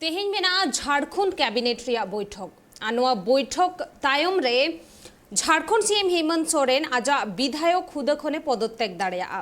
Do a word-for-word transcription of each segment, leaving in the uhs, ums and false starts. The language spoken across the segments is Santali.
ᱛᱮᱦᱮᱧ ᱢᱮᱱᱟᱜᱼᱟ ᱡᱷᱟᱲᱠᱷᱚᱸᱰ ᱠᱮᱵᱤᱱᱮᱴ ᱨᱮᱭᱟᱜ ᱵᱳᱭᱴᱷᱚᱠ᱾ ᱟᱨ ᱱᱚᱣᱟ ᱵᱳᱭᱴᱷᱚᱠ ᱛᱟᱭᱚᱢ ᱨᱮ ᱡᱷᱟᱲᱠᱷᱚᱸᱰ ᱥᱤ ᱮᱢ ᱦᱮᱢᱚᱱᱛ ᱥᱚᱨᱮᱱ ᱟᱡᱟᱜ ᱵᱤᱫᱷᱟᱭᱚᱠ ᱦᱩᱫᱟᱹ ᱠᱷᱚᱱᱮ ᱯᱚᱫᱚᱛᱛᱮᱠ ᱫᱟᱲᱮᱭᱟᱜᱼᱟ᱾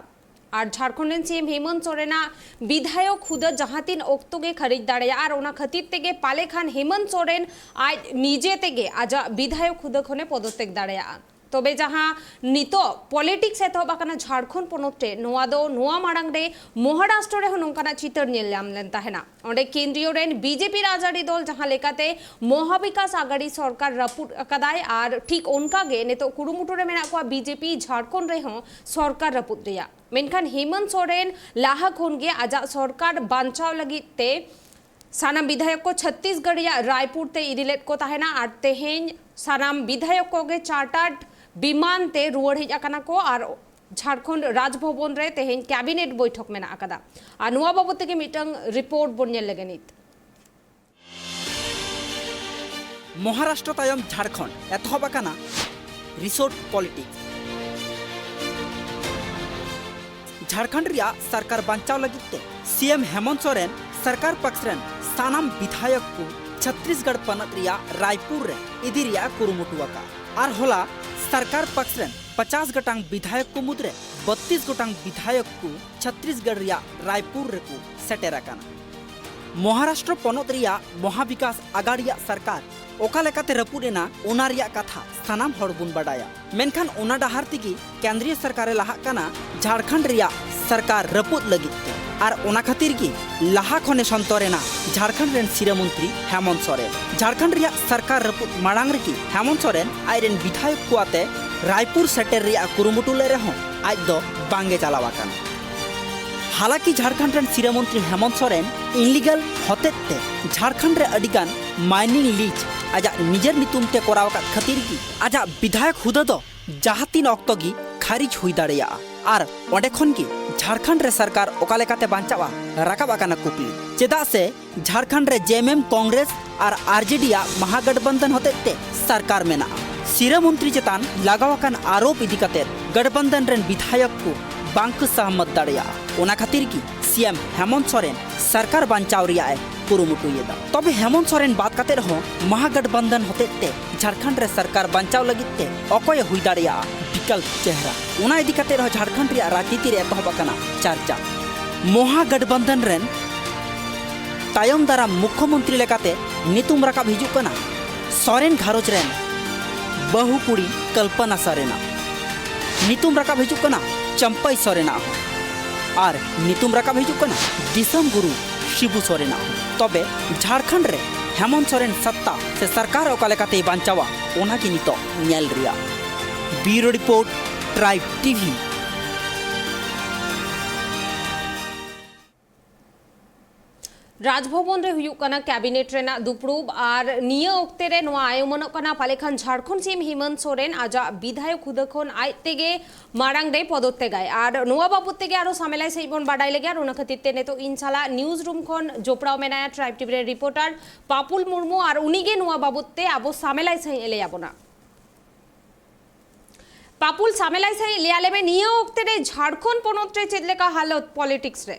ᱟᱨ ᱡᱷᱟᱲᱠᱷᱚᱸᱰ ᱨᱮᱱ ᱥᱤ ᱮᱢ ᱦᱮᱢᱚᱱᱛ ᱥᱚᱨᱮᱱᱟᱜ ᱵᱤᱫᱷᱟᱭᱚᱠ ᱦᱩᱫᱟᱹ ᱡᱟᱦᱟᱸ ᱛᱤᱱ ᱚᱠᱛᱚ ᱜᱮ ᱠᱷᱟᱹᱨᱤᱡ ᱫᱟᱲᱮᱭᱟᱜᱼᱟ, ᱟᱨ ᱚᱱᱟ ᱠᱷᱟᱹᱛᱤᱨ ᱛᱮᱜᱮ ᱯᱟᱞᱮ ᱠᱷᱟᱱ ᱦᱮᱢᱚᱱᱛ ᱥᱚᱨᱮᱱ ᱟᱡ ᱱᱤᱡᱮ ᱛᱮᱜᱮ ᱟᱡᱟᱜ ᱵᱤᱫᱷᱟᱭᱚᱠ ᱦᱩᱫᱟᱹ ᱠᱷᱚᱱᱮ ᱯᱚᱫᱚᱛᱛᱮᱠ ᱫᱟᱲᱮᱭᱟᱜᱼᱟ᱾ ᱛᱚᱵᱮ ᱡᱟᱦᱟᱸ ᱱᱤᱛᱚᱜ ᱯᱚᱞᱤᱴᱤᱠᱥ ᱮᱛᱚᱦᱚᱵ ᱟᱠᱟᱱᱟ ᱡᱷᱟᱲᱠᱷᱚᱸᱰ ᱯᱚᱱᱚᱛ ᱨᱮ, ᱱᱚᱣᱟ ᱫᱚ ᱱᱚᱣᱟ ᱢᱟᱲᱟᱝ ᱨᱮ ᱢᱚᱦᱟᱨᱟᱥᱴᱨᱚ ᱨᱮᱦᱚᱸ ᱱᱚᱝᱠᱟᱱᱟᱜ ᱪᱤᱛᱟᱹᱨ ᱧᱮᱞ ᱧᱟᱢ ᱞᱮᱱ ᱛᱟᱦᱮᱱᱟ᱾ ᱚᱸᱰᱮ ᱠᱮᱱᱫᱨᱤᱭᱚ ᱨᱮᱱ ᱵᱤᱡᱮᱯᱤ ᱨᱟᱡᱽᱟᱹᱨᱤ ᱫᱚᱞ ᱡᱟᱦᱟᱸ ᱞᱮᱠᱟᱛᱮ ᱢᱚᱦᱟᱵᱤᱠᱟᱥ ᱟᱜᱟᱲᱤ ᱥᱚᱨᱠᱟᱨ ᱨᱟᱹᱯᱩᱫ ᱟᱠᱟᱫᱟᱭ, ᱟᱨ ᱴᱷᱤᱠ ᱚᱱᱠᱟ ᱜᱮ ᱱᱤᱛᱚᱜ ᱠᱩᱨᱩᱢᱩᱴᱩ ᱨᱮ ᱢᱮᱱᱟᱜ ᱠᱚᱣᱟ ᱵᱤᱡᱮᱯᱤ ᱡᱷᱟᱲᱠᱷᱚᱸᱰ ᱨᱮᱦᱚᱸ ᱥᱚᱨᱠᱟᱨ ᱨᱟᱹᱯᱩᱫ ᱨᱮᱭᱟᱜ᱾ ᱢᱮᱱᱠᱷᱟᱱ ᱦᱮᱢᱚᱱᱛ ᱥᱚᱨᱮᱱ ᱞᱟᱦᱟ ᱠᱷᱚᱱ ᱜᱮ ᱟᱡᱟᱜ ᱥᱚᱨᱠᱟᱨ ᱵᱟᱧᱪᱟᱣ ᱞᱟᱹᱜᱤᱫ ᱛᱮ ᱥᱟᱱᱟᱢ ᱵᱤᱫᱷᱟᱭᱚᱠ ᱠᱚ ᱪᱷᱚᱛᱛᱤᱥᱜᱚᱲ ᱨᱮᱭᱟᱜ ᱨᱟᱭᱯᱩᱨ ᱛᱮ ᱤᱫᱤ ᱞᱮᱫ ᱠᱚ ᱛᱟᱦᱮᱱᱟ, ᱟᱨ ᱛᱮᱦᱮᱧ ᱥᱟᱱᱟᱢ ᱵᱤᱫᱷᱟᱭᱚᱠ ᱠᱚᱜᱮ ᱪᱟᱨᱴᱟᱨᱰ ᱵᱤᱢᱟᱱ ᱛᱮ ᱨᱩᱣᱟᱹᱲ ᱦᱮᱡ ᱟᱠᱟᱱᱟ ᱠᱚ᱾ ᱟᱨ ᱡᱷᱟᱲᱠᱷᱚᱸᱰ ᱨᱟᱡᱽᱵᱷᱚᱵᱚᱱ ᱨᱮ ᱛᱮᱦᱮᱧ ᱠᱮᱵᱤᱱᱮᱴ ᱵᱳᱭᱴᱷᱚᱠ ᱢᱮᱱᱟᱜ ᱟᱠᱟᱫᱟ᱾ ᱟᱨ ᱱᱚᱣᱟ ᱵᱟᱵᱚᱛ ᱛᱮᱜᱮ ᱢᱤᱫᱴᱟᱝ ᱨᱤᱯᱳᱨᱴ ᱵᱚᱱ ᱧᱮᱞ ᱞᱮᱜᱮ ᱱᱤᱛ᱾ ᱢᱚᱦᱟᱨᱟᱥᱴᱨᱚ ᱛᱟᱭᱚᱢ ᱡᱷᱟᱲᱠᱷᱚᱸᱰ, ᱮᱛᱚᱦᱚᱵ ᱟᱠᱟᱱᱟ ᱨᱤᱥᱳᱨᱴ ᱯᱚᱞᱤᱴᱤᱠᱥ᱾ ᱡᱷᱟᱲᱠᱷᱚᱸᱰ ᱨᱮᱭᱟᱜ ᱥᱚᱨᱠᱟᱨ ᱵᱟᱧᱪᱟᱣ ᱞᱟᱹᱜᱤᱫ ᱛᱮ ᱥᱤ ᱮᱢ ᱦᱮᱢᱚᱱᱛ ᱥᱚᱨᱮᱱ ᱥᱚᱨᱠᱟᱨ ᱯᱟᱠᱥ ᱨᱮᱱ ᱥᱟᱱᱟᱢ ᱵᱤᱫᱷᱟᱭᱚᱠ ᱠᱚ ᱪᱷᱚᱛᱛᱤᱥᱜᱚᱲ ᱯᱚᱱᱚᱛ ᱨᱮᱭᱟᱜ ᱨᱟᱭᱯᱩᱨ ᱨᱮ ᱤᱫᱤ ᱨᱮᱭᱟᱜ ᱠᱩᱨᱩᱢᱩᱴᱩ ᱟᱠᱟᱫ᱾ ᱟᱨ ᱦᱚᱞᱟ ᱥᱚᱨᱠᱟᱨ ᱯᱟᱠᱥ ᱨᱮᱱ ᱯᱚᱪᱟᱥ ᱜᱚᱴᱟᱝ ᱵᱤᱫᱷᱟᱭᱚᱠ ᱠᱚ ᱢᱩᱫᱽᱨᱮ ᱵᱚᱛᱛᱤᱥ ᱜᱚᱴᱟᱝ ᱵᱤᱫᱷᱟᱭᱚᱠ ᱠᱚ ᱪᱷᱚᱛᱛᱤᱥᱜᱚᱲ ᱨᱮᱭᱟᱜ ᱨᱟᱭᱯᱩᱨ ᱨᱮᱠᱚ ᱥᱮᱴᱮᱨ ᱟᱠᱟᱱᱟ᱾ ᱢᱚᱦᱟᱨᱟᱥᱴᱨᱚ ᱯᱚᱱᱚᱛ ᱨᱮᱭᱟᱜ ᱢᱚᱦᱟᱵᱤᱠᱟᱥ ᱟᱜᱟᱲᱤᱭᱟᱜ ᱥᱚᱨᱠᱟᱨ ᱚᱠᱟ ᱞᱮᱠᱟᱛᱮ ᱨᱟᱹᱯᱩᱫ ᱮᱱᱟ, ᱚᱱᱟ ᱨᱮᱭᱟᱜ ᱠᱟᱛᱷᱟ ᱥᱟᱱᱟᱢ ᱦᱚᱲ ᱵᱚᱱ ᱵᱟᱰᱟᱭᱟ᱾ ᱢᱮᱱᱠᱷᱟᱱ ᱚᱱᱟ ᱰᱟᱦᱟᱨ ᱛᱮᱜᱮ ᱠᱮᱱᱫᱨᱤᱭᱚ ᱥᱚᱨᱠᱟᱨ ᱮ ᱞᱟᱦᱟᱜ ᱠᱟᱱᱟ ᱡᱷᱟᱲᱠᱷᱚᱸᱰ ᱨᱮᱭᱟᱜ ᱥᱚᱨᱠᱟᱨ ᱨᱟᱹᱯᱩᱫ ᱞᱟᱹᱜᱤᱫ ᱛᱮ᱾ ᱟᱨ ᱚᱱᱟ ᱠᱷᱟᱹᱛᱤᱨ ᱜᱮ ᱞᱟᱦᱟ ᱠᱷᱚᱱᱮ ᱥᱚᱱᱛᱚᱨ ᱮᱱᱟ ᱡᱷᱟᱲᱠᱷᱚᱸᱰ ᱨᱮᱱ ᱥᱤᱨᱟᱹ ᱢᱚᱱᱛᱨᱤ ᱦᱮᱢᱚᱱᱛ ᱥᱚᱨᱮᱱ᱾ ᱡᱷᱟᱲᱠᱷᱚᱸᱰ ᱨᱮᱭᱟᱜ ᱥᱚᱨᱠᱟᱨ ᱨᱟᱹᱯᱩᱫ ᱢᱟᱲᱟᱝ ᱨᱮᱜᱮ ᱦᱮᱢᱚᱱᱛ ᱥᱚᱨᱮᱱ ᱟᱡ ᱨᱮᱱ ᱵᱤᱫᱷᱟᱭᱚᱠ ᱠᱚ ᱟᱛᱮ ᱨᱟᱭᱯᱩᱨ ᱥᱮᱴᱮᱨ ᱨᱮᱭᱟᱜ ᱠᱩᱨᱩᱢᱩᱴᱩ ᱞᱮᱫ ᱨᱮᱦᱚᱸ ᱟᱡ ᱫᱚ ᱵᱟᱝ ᱮ ᱪᱟᱞᱟᱣ ᱟᱠᱟᱱᱟ᱾ ᱦᱟᱞᱟᱠᱤ ᱡᱷᱟᱲᱠᱷᱚᱸᱰ ᱨᱮᱱ ᱥᱤᱨᱟᱹ ᱢᱚᱱᱛᱨᱤ ᱦᱮᱢᱚᱱᱛ ᱥᱚᱨᱮᱱ ᱤᱱᱞᱤᱜᱟᱞ ᱦᱚᱛᱮᱡ ᱛᱮ ᱡᱷᱟᱲᱠᱷᱚᱸᱰ ᱨᱮ ᱟᱹᱰᱤᱜᱟᱱ ᱢᱟᱭᱱᱤᱝ ᱞᱤᱡᱽ ᱟᱡᱟᱜ ᱱᱤᱡᱮᱨ ᱧᱩᱛᱩᱢ ᱛᱮ ᱠᱚᱨᱟᱣ ᱟᱠᱟᱫ ᱠᱷᱟᱹᱛᱤᱨ ᱜᱮ ᱟᱡᱟᱜ ᱵᱤᱫᱷᱟᱭᱚᱠ ᱦᱩᱫᱟᱹ ᱫᱚ ᱡᱟᱦᱟᱸ ᱛᱤᱱ ᱚᱠᱛᱚ ᱜᱮ ᱠᱷᱟᱨᱤᱡ ᱦᱩᱭ ᱫᱟᱲᱮᱭᱟᱜᱼᱟ᱾ ᱟᱨ ᱚᱸᱰᱮ ᱠᱷᱚᱱ ᱜᱮ ᱡᱷᱟᱲᱠᱷᱚᱸᱰ ᱨᱮ ᱥᱚᱨᱠᱟᱨ ᱚᱠᱟ ᱞᱮᱠᱟᱛᱮ ᱵᱟᱧᱪᱟᱜᱼᱟ, ᱨᱟᱠᱟᱵ ᱟᱠᱟᱱᱟ ᱠᱩᱠᱞᱤ᱾ ᱪᱮᱫᱟᱜ ᱥᱮ ᱡᱷᱟᱲᱠᱷᱚᱸᱰ ᱨᱮ ᱡᱮ ᱮᱢ ᱮᱢ ᱠᱚᱝᱜᱨᱮᱥ ᱟᱨ ᱟᱨ ᱡᱮ ᱰᱤ ᱟᱜ ᱢᱟᱦᱟᱜᱚᱴᱵᱚᱱᱫᱷᱚᱱ ᱦᱚᱛᱮᱡ ᱛᱮ ᱥᱚᱨᱠᱟᱨ ᱢᱮᱱᱟᱜᱼᱟ᱾ ᱥᱤᱨᱟᱹ ᱢᱚᱱᱛᱨᱤ ᱪᱮᱛᱟᱱ ᱞᱟᱜᱟᱣ ᱟᱠᱟᱱ ᱟᱨᱳᱯ ᱤᱫᱤ ᱠᱟᱛᱮ ᱜᱚᱴᱵᱚᱱᱫᱷᱚᱱ ᱨᱮᱱ ᱵᱤᱫᱷᱟᱭᱚᱠ ᱠᱚ ᱵᱟᱝ ᱠᱚ ᱥᱚᱦᱢᱚᱛ ᱫᱟᱲᱮᱭᱟᱜᱼᱟ᱾ ᱚᱱᱟ ᱠᱷᱟᱹᱛᱤᱨ ᱜᱮ ᱥᱤ ᱮᱢ ᱦᱮᱢᱚᱱᱛ ᱥᱚᱨᱮᱱ ᱥᱚᱨᱠᱟᱨ ᱵᱟᱧᱪᱟᱣ ᱨᱮᱭᱟᱜ ᱮ ᱠᱩᱨᱩᱢᱩᱴᱩᱭᱮᱫᱟ᱾ ᱛᱚᱵᱮ ᱦᱮᱢᱚᱱᱛ ᱥᱚᱨᱮᱱ ᱵᱟᱫ ᱠᱟᱛᱮ ᱨᱮᱦᱚᱸ ᱢᱚᱦᱟᱜᱚᱴᱵᱚᱱᱫᱷᱚᱱ ᱦᱚᱛᱮᱡ ᱛᱮ ᱡᱷᱟᱲᱠᱷᱚᱸᱰ ᱨᱮ ᱥᱚᱨᱠᱟᱨ ᱵᱟᱧᱪᱟᱣ ᱞᱟᱹᱜᱤᱫ ᱛᱮ ᱚᱠᱚᱭᱮ ᱦᱩᱭ ᱫᱟᱲᱮᱭᱟᱜᱼᱟ ᱵᱤᱠᱚᱞᱯ ᱪᱮᱦᱨᱟ, ᱚᱱᱟ ᱤᱫᱤ ᱠᱟᱛᱮ ᱨᱮᱦᱚᱸ ᱡᱷᱟᱲᱠᱷᱚᱸᱰ ᱨᱮᱭᱟᱜ ᱨᱟᱡᱽᱱᱤᱛᱤ ᱨᱮ ᱮᱛᱚᱦᱚᱵ ᱟᱠᱟᱱᱟ ᱪᱟᱨᱪᱟ᱾ ᱢᱚᱦᱟᱜᱚᱴᱵᱚᱱᱫᱷᱚᱱ ᱨᱮᱱ ᱛᱟᱭᱚᱢ ᱫᱟᱨᱟᱢ ᱢᱩᱠᱷᱭᱚᱢᱚᱱᱛᱨᱤ ᱞᱮᱠᱟᱛᱮ ᱧᱩᱛᱩᱢ ᱨᱟᱠᱟᱵ ᱦᱤᱡᱩᱜ ᱠᱟᱱᱟ ᱥᱚᱨᱮᱱ ᱜᱷᱟᱨᱚᱸᱡᱽ ᱨᱮᱱ ᱵᱟᱹᱦᱩ ᱠᱩᱲᱤ ᱠᱚᱞᱯᱚᱱᱟ ᱥᱚᱨᱮᱱᱟᱜ᱾ ᱧᱩᱛᱩᱢ ᱨᱟᱠᱟᱵ ᱦᱤᱡᱩᱜ ᱠᱟᱱᱟ ᱪᱟᱢᱯᱟᱭ ᱥᱚᱨᱮᱱᱟᱜ ᱦᱚᱸ᱾ ᱟᱨ ᱧᱩᱛᱩᱢ ᱨᱟᱠᱟᱵ ᱦᱤᱡᱩᱜ ᱠᱟᱱᱟ ᱫᱤᱥᱚᱢ ᱜᱩᱨᱩ ᱥᱤᱵᱩ ᱥᱚᱨᱮᱱᱟᱜ ᱦᱚᱸ᱾ ᱛᱚᱵᱮ ᱡᱷᱟᱲᱠᱷᱚᱸᱰ ᱨᱮ ᱦᱮᱢᱚᱱᱛ ᱥᱚᱨᱮᱱ ᱥᱚᱛᱛᱟ ᱥᱮ ᱥᱚᱨᱠᱟᱨ ᱚᱠᱟ ᱞᱮᱠᱟᱛᱮᱭ ᱵᱟᱧᱪᱟᱣᱟ, ᱚᱱᱟ ᱜᱮ ᱱᱤᱛᱚᱜ ᱧᱮᱞ ᱨᱮᱭᱟᱜ᱾ ᱵᱤᱭᱩᱨᱳ ᱨᱤᱯᱳᱨᱴ, ᱴᱨᱟᱭᱤᱵᱽ ᱴᱤᱵᱷᱤ᱾ ᱨᱟᱡᱽᱵᱷᱚᱵᱚᱱ ᱨᱮ ᱦᱩᱭᱩᱜ ᱠᱟᱱᱟ ᱠᱮᱵᱤᱱᱮᱴ ᱨᱮᱱᱟᱜ ᱫᱩᱯᱲᱩᱵ᱾ ᱟᱨ ᱱᱤᱭᱟᱹ ᱚᱠᱛᱮ ᱨᱮ ᱱᱚᱣᱟ ᱟᱭᱚᱢᱚᱱᱚᱜ ᱠᱟᱱᱟ, ᱯᱟᱞᱮ ᱠᱷᱟᱱ ᱡᱷᱟᱲᱠᱷᱚᱸᱰ ᱥᱤ ᱮᱢ ᱦᱮᱢᱚᱱᱛ ᱥᱚᱨᱮᱱ ᱟᱡᱟᱜ ᱵᱤᱫᱷᱟᱭᱚᱠ ᱦᱩᱫᱟᱹ ᱠᱷᱚᱱ ᱟᱡ ᱛᱮᱜᱮ ᱢᱟᱲᱟᱝ ᱨᱮᱭ ᱯᱚᱫᱚᱛᱛᱮᱜᱟᱭ᱾ ᱟᱨ ᱱᱚᱣᱟ ᱵᱟᱵᱚᱛ ᱛᱮᱜᱮ ᱟᱨᱚ ᱥᱟᱢᱮᱞᱟᱭ ᱥᱟᱺᱦᱤᱡ ᱵᱚᱱ ᱵᱟᱰᱟᱭ ᱞᱮᱜᱮ᱾ ᱟᱨ ᱚᱱᱟ ᱠᱷᱟᱹᱛᱤᱨ ᱛᱮ ᱱᱤᱛᱚᱜ ᱤᱧ ᱥᱟᱞᱟᱜ ᱱᱤᱭᱩᱡᱽ ᱨᱩᱢ ᱠᱷᱚᱱ ᱡᱚᱯᱲᱟᱣ ᱢᱮᱱᱟᱭᱟ ᱴᱨᱟᱭᱤᱵᱽ ᱴᱤᱵᱷᱤ ᱨᱮᱱ ᱨᱤᱯᱳᱨᱴᱟᱨ ᱯᱟᱯᱩᱞ ᱢᱩᱨᱢᱩ, ᱟᱨ ᱩᱱᱤᱜᱮ ᱱᱚᱣᱟ ᱵᱟᱵᱚᱛ ᱛᱮ ᱟᱵᱚ ᱥᱟᱢᱮᱞᱟᱭ ᱥᱟᱺᱦᱤᱡ ᱮ ᱞᱟᱹᱭ ᱟᱵᱚᱱᱟ᱾ ᱯᱟᱯᱩᱞ, ᱥᱟᱢᱮᱞᱟᱭ ᱥᱟᱺᱦᱤᱡ ᱞᱟᱹᱭ ᱟᱞᱮ ᱢᱮ, ᱱᱤᱭᱟᱹ ᱚᱠᱛᱮ ᱨᱮ ᱡᱷᱟᱲᱠᱷᱚᱸᱰ ᱯᱚᱱᱚᱛ ᱨᱮ ᱪᱮᱫ ᱞᱮᱠᱟ ᱦᱟᱞᱚᱛ ᱯᱚᱞᱤᱴᱤᱠᱥ ᱨᱮ?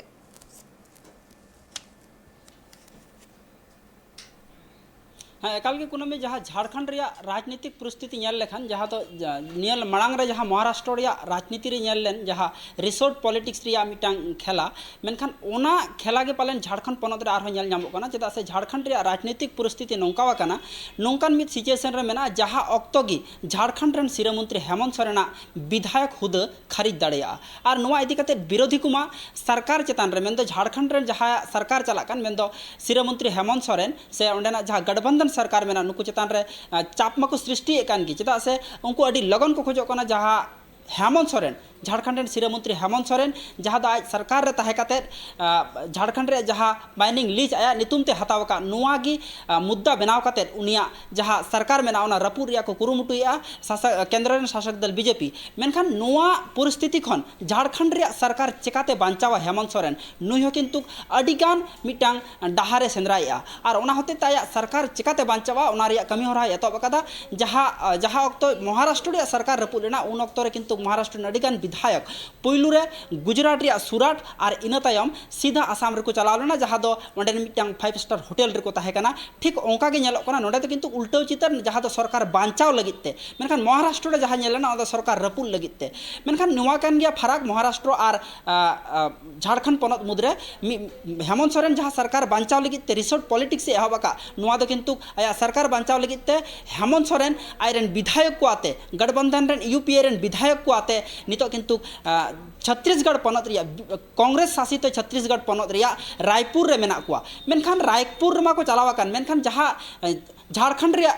ᱦᱮᱸ, ᱮᱠᱟᱞ ᱜᱮ ᱠᱩᱱᱟᱹᱢᱤ, ᱡᱟᱦᱟᱸ ᱡᱷᱟᱲᱠᱷᱚᱸᱰ ᱨᱮᱭᱟᱜ ᱨᱟᱡᱽᱱᱤᱛᱤᱠ ᱯᱚᱨᱤᱥᱛᱷᱤᱛᱤ ᱧᱮᱞ ᱞᱮᱠᱷᱟᱱ, ᱡᱟᱦᱟᱸ ᱫᱚ ᱡᱟ-, ᱱᱤᱭᱟᱹ ᱢᱟᱲᱟᱝ ᱨᱮ ᱡᱟᱦᱟᱸ ᱢᱚᱦᱟᱨᱟᱥᱴᱨᱚ ᱨᱮᱭᱟᱜ ᱨᱟᱡᱽᱱᱤᱛᱤ ᱨᱮ ᱧᱮᱞ ᱞᱮᱱ, ᱡᱟᱦᱟᱸ ᱨᱤᱥᱳᱨᱴ ᱯᱚᱞᱤᱴᱤᱠᱥ ᱨᱮᱭᱟᱜ ᱢᱤᱫᱴᱟᱝ ᱠᱷᱮᱞᱟ, ᱢᱮᱱᱠᱷᱟᱱ ᱚᱱᱟ ᱠᱷᱮᱞᱟ ᱜᱮ ᱯᱟᱞᱮᱱ ᱡᱷᱟᱲᱠᱷᱚᱸᱰ ᱯᱚᱱᱚᱛ ᱨᱮ ᱟᱨᱦᱚᱸ ᱧᱮᱞ ᱧᱟᱢᱚᱜ ᱠᱟᱱᱟ᱾ ᱪᱮᱫᱟᱜ ᱥᱮ ᱡᱷᱟᱲᱠᱷᱚᱸᱰ ᱨᱮᱭᱟᱜ ᱨᱟᱡᱽᱱᱤᱛᱤᱠ ᱯᱚᱨᱤᱥᱛᱷᱤᱛᱤ ᱱᱚᱝᱠᱟ ᱟᱠᱟᱱᱟ, ᱱᱚᱝᱠᱟᱱ ᱢᱤᱫ ᱥᱤᱪᱩᱭᱮᱥᱚᱱ ᱨᱮ ᱢᱮᱱᱟᱜᱼᱟ, ᱡᱟᱦᱟᱸ ᱚᱠᱛᱚ ᱜᱮ ᱡᱷᱟᱲᱠᱷᱚᱸᱰ ᱨᱮᱱ ᱥᱤᱨᱟᱹ ᱢᱚᱱᱛᱨᱤ ᱦᱮᱢᱚᱱᱛ ᱥᱚᱨᱮᱱᱟᱜ ᱵᱤᱫᱷᱟᱭᱚᱠ ᱦᱩᱫᱟᱹ ᱠᱷᱟᱨᱤᱡ ᱫᱟᱲᱮᱭᱟᱜᱼᱟ᱾ ᱟᱨ ᱱᱚᱣᱟ ᱤᱫᱤ ᱠᱟᱛᱮ ᱵᱤᱨᱳᱫᱷᱤ ᱠᱚᱢᱟ ᱥᱚᱨᱠᱟᱨ ᱪᱮᱛᱟᱱ ᱨᱮ, ᱢᱮᱱᱫᱚ ᱡᱷᱟᱲᱠᱷᱚᱸᱰ ᱨᱮᱱ ᱡᱟᱦᱟᱸᱭᱟᱜ ᱥᱚᱨᱠᱟᱨ ᱪᱟᱞᱟᱜ ᱠᱟᱱ, ᱢᱮᱱᱫᱚ ᱥᱤᱨᱟᱹ ᱢᱚᱱᱛᱨᱤ ᱦᱮᱢᱚᱱᱛ ᱥᱚᱨᱮᱱ ᱥᱮ ᱚᱸᱰᱮᱱᱟᱜ ᱡᱟᱦᱟᱸ ᱜᱟᱴᱵᱚᱱᱫᱷᱚᱱ ᱥᱚᱨᱠᱟᱨ ᱢᱮᱱᱟᱜᱼᱟ, ᱱᱩᱠᱩ ᱪᱮᱛᱟᱱ ᱨᱮ, ᱟᱸ, ᱪᱟᱯ ᱢᱟᱠᱚ ᱥᱨᱤᱥᱴᱤᱭᱮᱫ ᱠᱟᱱ ᱜᱮ᱾ ᱪᱮᱫᱟᱜ ᱥᱮ ᱩᱱᱠᱩ ᱟᱹᱰᱤ ᱞᱚᱜᱚᱱ ᱠᱚ ᱠᱷᱚᱡᱚᱜ ᱠᱟᱱᱟ ᱡᱟᱦᱟᱸ ᱦᱮᱢᱚᱱᱛ ᱥᱚᱨᱮᱱ, ᱡᱷᱟᱲᱠᱷᱚᱸᱰ ᱨᱮᱱ ᱥᱤᱨᱟᱹ ᱢᱚᱱᱛᱨᱤ ᱦᱮᱢᱚᱱᱛ ᱥᱚᱨᱮᱱ, ᱡᱟᱦᱟᱸ ᱫᱚ ᱟᱡ ᱥᱚᱨᱠᱟᱨ ᱨᱮ ᱛᱟᱦᱮᱸ ᱠᱟᱛᱮᱫ, ᱟᱸ, ᱡᱷᱟᱲᱠᱷᱚᱸᱰ ᱨᱮᱭᱟᱜ ᱡᱟᱦᱟᱸ ᱢᱟᱭᱱᱤᱝ ᱞᱤᱡᱽ ᱟᱭᱟᱜ ᱧᱩᱛᱩᱢ ᱛᱮ ᱦᱟᱛᱟᱣ ᱟᱠᱟᱫ, ᱱᱚᱣᱟ ᱜᱮ, ᱟᱸ, ᱢᱩᱫᱽᱫᱟ ᱵᱮᱱᱟᱣ ᱠᱟᱛᱮᱫ ᱩᱱᱤᱭᱟᱜ ᱡᱟᱦᱟᱸ ᱥᱚᱨᱠᱟᱨ ᱢᱮᱱᱟᱜᱼᱟ, ᱚᱱᱟ ᱨᱟᱹᱯᱩᱫ ᱨᱮᱭᱟᱜ ᱠᱚ ᱠᱩᱨᱩᱢᱩᱴᱩᱭᱮᱫᱼᱟ ᱥᱟᱥᱚ-, ᱠᱮᱱᱫᱨᱚ ᱨᱮᱱ ᱥᱟᱥᱚᱠ ᱫᱚᱞ ᱵᱤ ᱡᱮ ᱯᱤ᱾ ᱢᱮᱱᱠᱷᱟᱱ ᱱᱚᱣᱟ ᱯᱚᱨᱤᱥᱛᱷᱤᱛᱤ ᱠᱷᱚᱱ ᱡᱷᱟᱲᱠᱷᱚᱸᱰ ᱨᱮᱭᱟᱜ ᱥᱚᱨᱠᱟᱨ ᱪᱮᱠᱟᱛᱮ ᱵᱟᱧᱪᱟᱣᱟ ᱦᱮᱢᱚᱱᱛ ᱥᱚᱨᱮᱱ, ᱱᱩᱭ ᱦᱚᱸ ᱠᱤᱱᱛᱩ ᱟᱹᱰᱤᱜᱟᱱ ᱢᱤᱫᱴᱟᱝ ᱰᱟᱦᱟᱨᱮ ᱥᱮᱸᱫᱽᱨᱟᱭᱮᱫᱼᱟ᱾ ᱟᱨ ᱚᱱᱟ ᱦᱚᱛᱮᱡ ᱛᱮ ᱟᱭᱟᱜ ᱥᱚᱨᱠᱟᱨ ᱪᱮᱠᱟᱛᱮ ᱵᱟᱧᱪᱟᱣᱟ, ᱚᱱᱟ ᱨᱮᱭᱟᱜ ᱠᱟᱹᱢᱤ ᱦᱚᱨᱟᱭ ᱮᱛᱚᱦᱚᱵ ᱟᱠᱟᱫᱟ᱾ ᱡᱟᱦᱟᱸ, ᱡᱟᱦᱟᱸ ᱚᱠᱛᱚ ᱢᱚᱦᱟᱨᱟᱥᱴᱨᱚ ᱨᱮᱭᱟᱜ ᱥᱚᱨᱠᱟᱨ ᱨᱟᱹᱯᱩᱫ ᱞᱮᱱᱟ, ᱩᱱ ᱚᱠᱛᱚ ᱨᱮ ᱠᱤᱱᱛᱩ ᱢᱚᱦᱟᱨᱟᱥᱴᱨᱚ ᱨᱮᱱ ᱟᱹᱰᱤᱜᱟᱱ ᱵᱤᱫᱷᱟᱭᱚᱠ ᱵᱤᱫᱷᱟᱭᱚᱠ ᱯᱩᱭᱞᱩ ᱨᱮ ᱜᱩᱡᱽᱨᱟᱴ ᱨᱮᱭᱟᱜ ᱥᱩᱨᱟᱴ ᱟᱨ ᱤᱱᱟᱹ ᱛᱟᱭᱚᱢ ᱥᱤᱫᱷᱟ ᱟᱥᱟᱢ ᱨᱮᱠᱚ ᱪᱟᱞᱟᱣ ᱞᱮᱱᱟ, ᱡᱟᱦᱟᱸ ᱫᱚ ᱚᱸᱰᱮᱱ ᱢᱤᱫᱴᱟᱝ ᱯᱷᱟᱭᱤᱵᱷ ᱥᱴᱟᱨ ᱦᱳᱴᱮᱞ ᱨᱮᱠᱚ ᱛᱟᱦᱮᱸ ᱠᱟᱱᱟ᱾ ᱴᱷᱤᱠ ᱚᱱᱠᱟ ᱜᱮ ᱧᱮᱞᱚᱜ ᱠᱟᱱᱟ, ᱱᱚᱸᱰᱮ ᱫᱚ ᱠᱤᱱᱛᱩ ᱩᱞᱴᱟᱹᱣ ᱪᱤᱛᱟᱹᱨ, ᱡᱟᱦᱟᱸ ᱫᱚ ᱥᱚᱨᱠᱟᱨ ᱵᱟᱧᱪᱟᱣ ᱞᱟᱹᱜᱤᱫ ᱛᱮ᱾ ᱢᱮᱱᱠᱷᱟᱱ ᱢᱚᱦᱟᱨᱟᱥᱴᱨᱚ ᱨᱮ ᱡᱟᱦᱟᱸ ᱧᱮᱞ ᱞᱮᱱᱟ, ᱚᱱᱟ ᱫᱚ ᱥᱚᱨᱠᱟᱨ ᱨᱟᱹᱯᱩᱫ ᱞᱟᱹᱜᱤᱫ ᱛᱮ᱾ ᱢᱮᱱᱠᱷᱟᱱ ᱱᱚᱣᱟ ᱠᱟᱱ ᱜᱮᱭᱟ ᱯᱷᱟᱨᱟᱠ ᱢᱚᱦᱟᱨᱟᱥᱴᱨᱚ ᱟᱨ, ᱟ, ᱟ, ᱡᱷᱟᱲᱠᱷᱚᱸᱰ ᱯᱚᱱᱚᱛ ᱢᱩᱫᱽᱨᱮ᱾ ᱢᱤ-, ᱦᱮᱢᱚᱱᱛ ᱥᱚᱨᱮᱱ ᱡᱟᱦᱟᱸ ᱥᱚᱨᱠᱟᱨ ᱵᱟᱧᱪᱟᱣ ᱞᱟᱹᱜᱤᱫ ᱛᱮ ᱨᱤᱥᱳᱨᱴ ᱯᱚᱞᱤᱴᱤᱠᱥ ᱮ ᱮᱦᱚᱵ ᱟᱠᱟᱫ, ᱱᱚᱣᱟ ᱫᱚ ᱠᱤᱱᱛᱩ ᱟᱭᱟᱜ ᱥᱚᱨᱠᱟᱨ ᱵᱟᱧᱪᱟᱣ ᱞᱟᱹᱜᱤᱫ ᱛᱮ ᱦᱮᱢᱚᱱᱛ ᱥᱚᱨᱮᱱ ᱟᱡᱨᱮᱱ ᱵᱤᱫᱷᱟᱭᱚᱠ ᱠᱚ ᱟᱛᱮ, ᱜᱟᱴᱵᱚᱱᱫᱷᱚᱱ ᱨᱮᱱ, ᱤᱭᱩ ᱯᱤ ᱮ ᱨᱮᱱ ᱵᱤᱫᱷᱟᱭᱚᱠ ᱠᱚ ᱟᱛᱮ ᱱᱤᱛᱚᱜ ᱠᱤᱱᱛᱩ, ᱟ, ᱪᱷᱚᱛᱨᱤᱥᱜᱚᱲ ᱯᱚᱱᱚᱛ ᱨᱮᱭᱟᱜ, ᱠᱚᱝᱜᱨᱮᱥ ᱥᱟᱥᱤᱛ ᱪᱷᱚᱛᱨᱤᱥᱜᱚᱲ ᱯᱚᱱᱚᱛ ᱨᱮᱭᱟᱜ ᱨᱟᱭᱯᱩᱨ ᱨᱮ ᱢᱮᱱᱟᱜ ᱠᱚᱣᱟ᱾ ᱢᱮᱱᱠᱷᱟᱱ ᱨᱟᱭᱯᱩᱨ ᱨᱮᱢᱟ ᱠᱚ ᱪᱟᱞᱟᱣ ᱟᱠᱟᱱ, ᱢᱮᱱᱠᱷᱟᱱ ᱡᱟᱦᱟᱸ, ᱮ, ᱡᱷᱟᱲᱠᱷᱚᱸᱰ ᱨᱮᱭᱟᱜ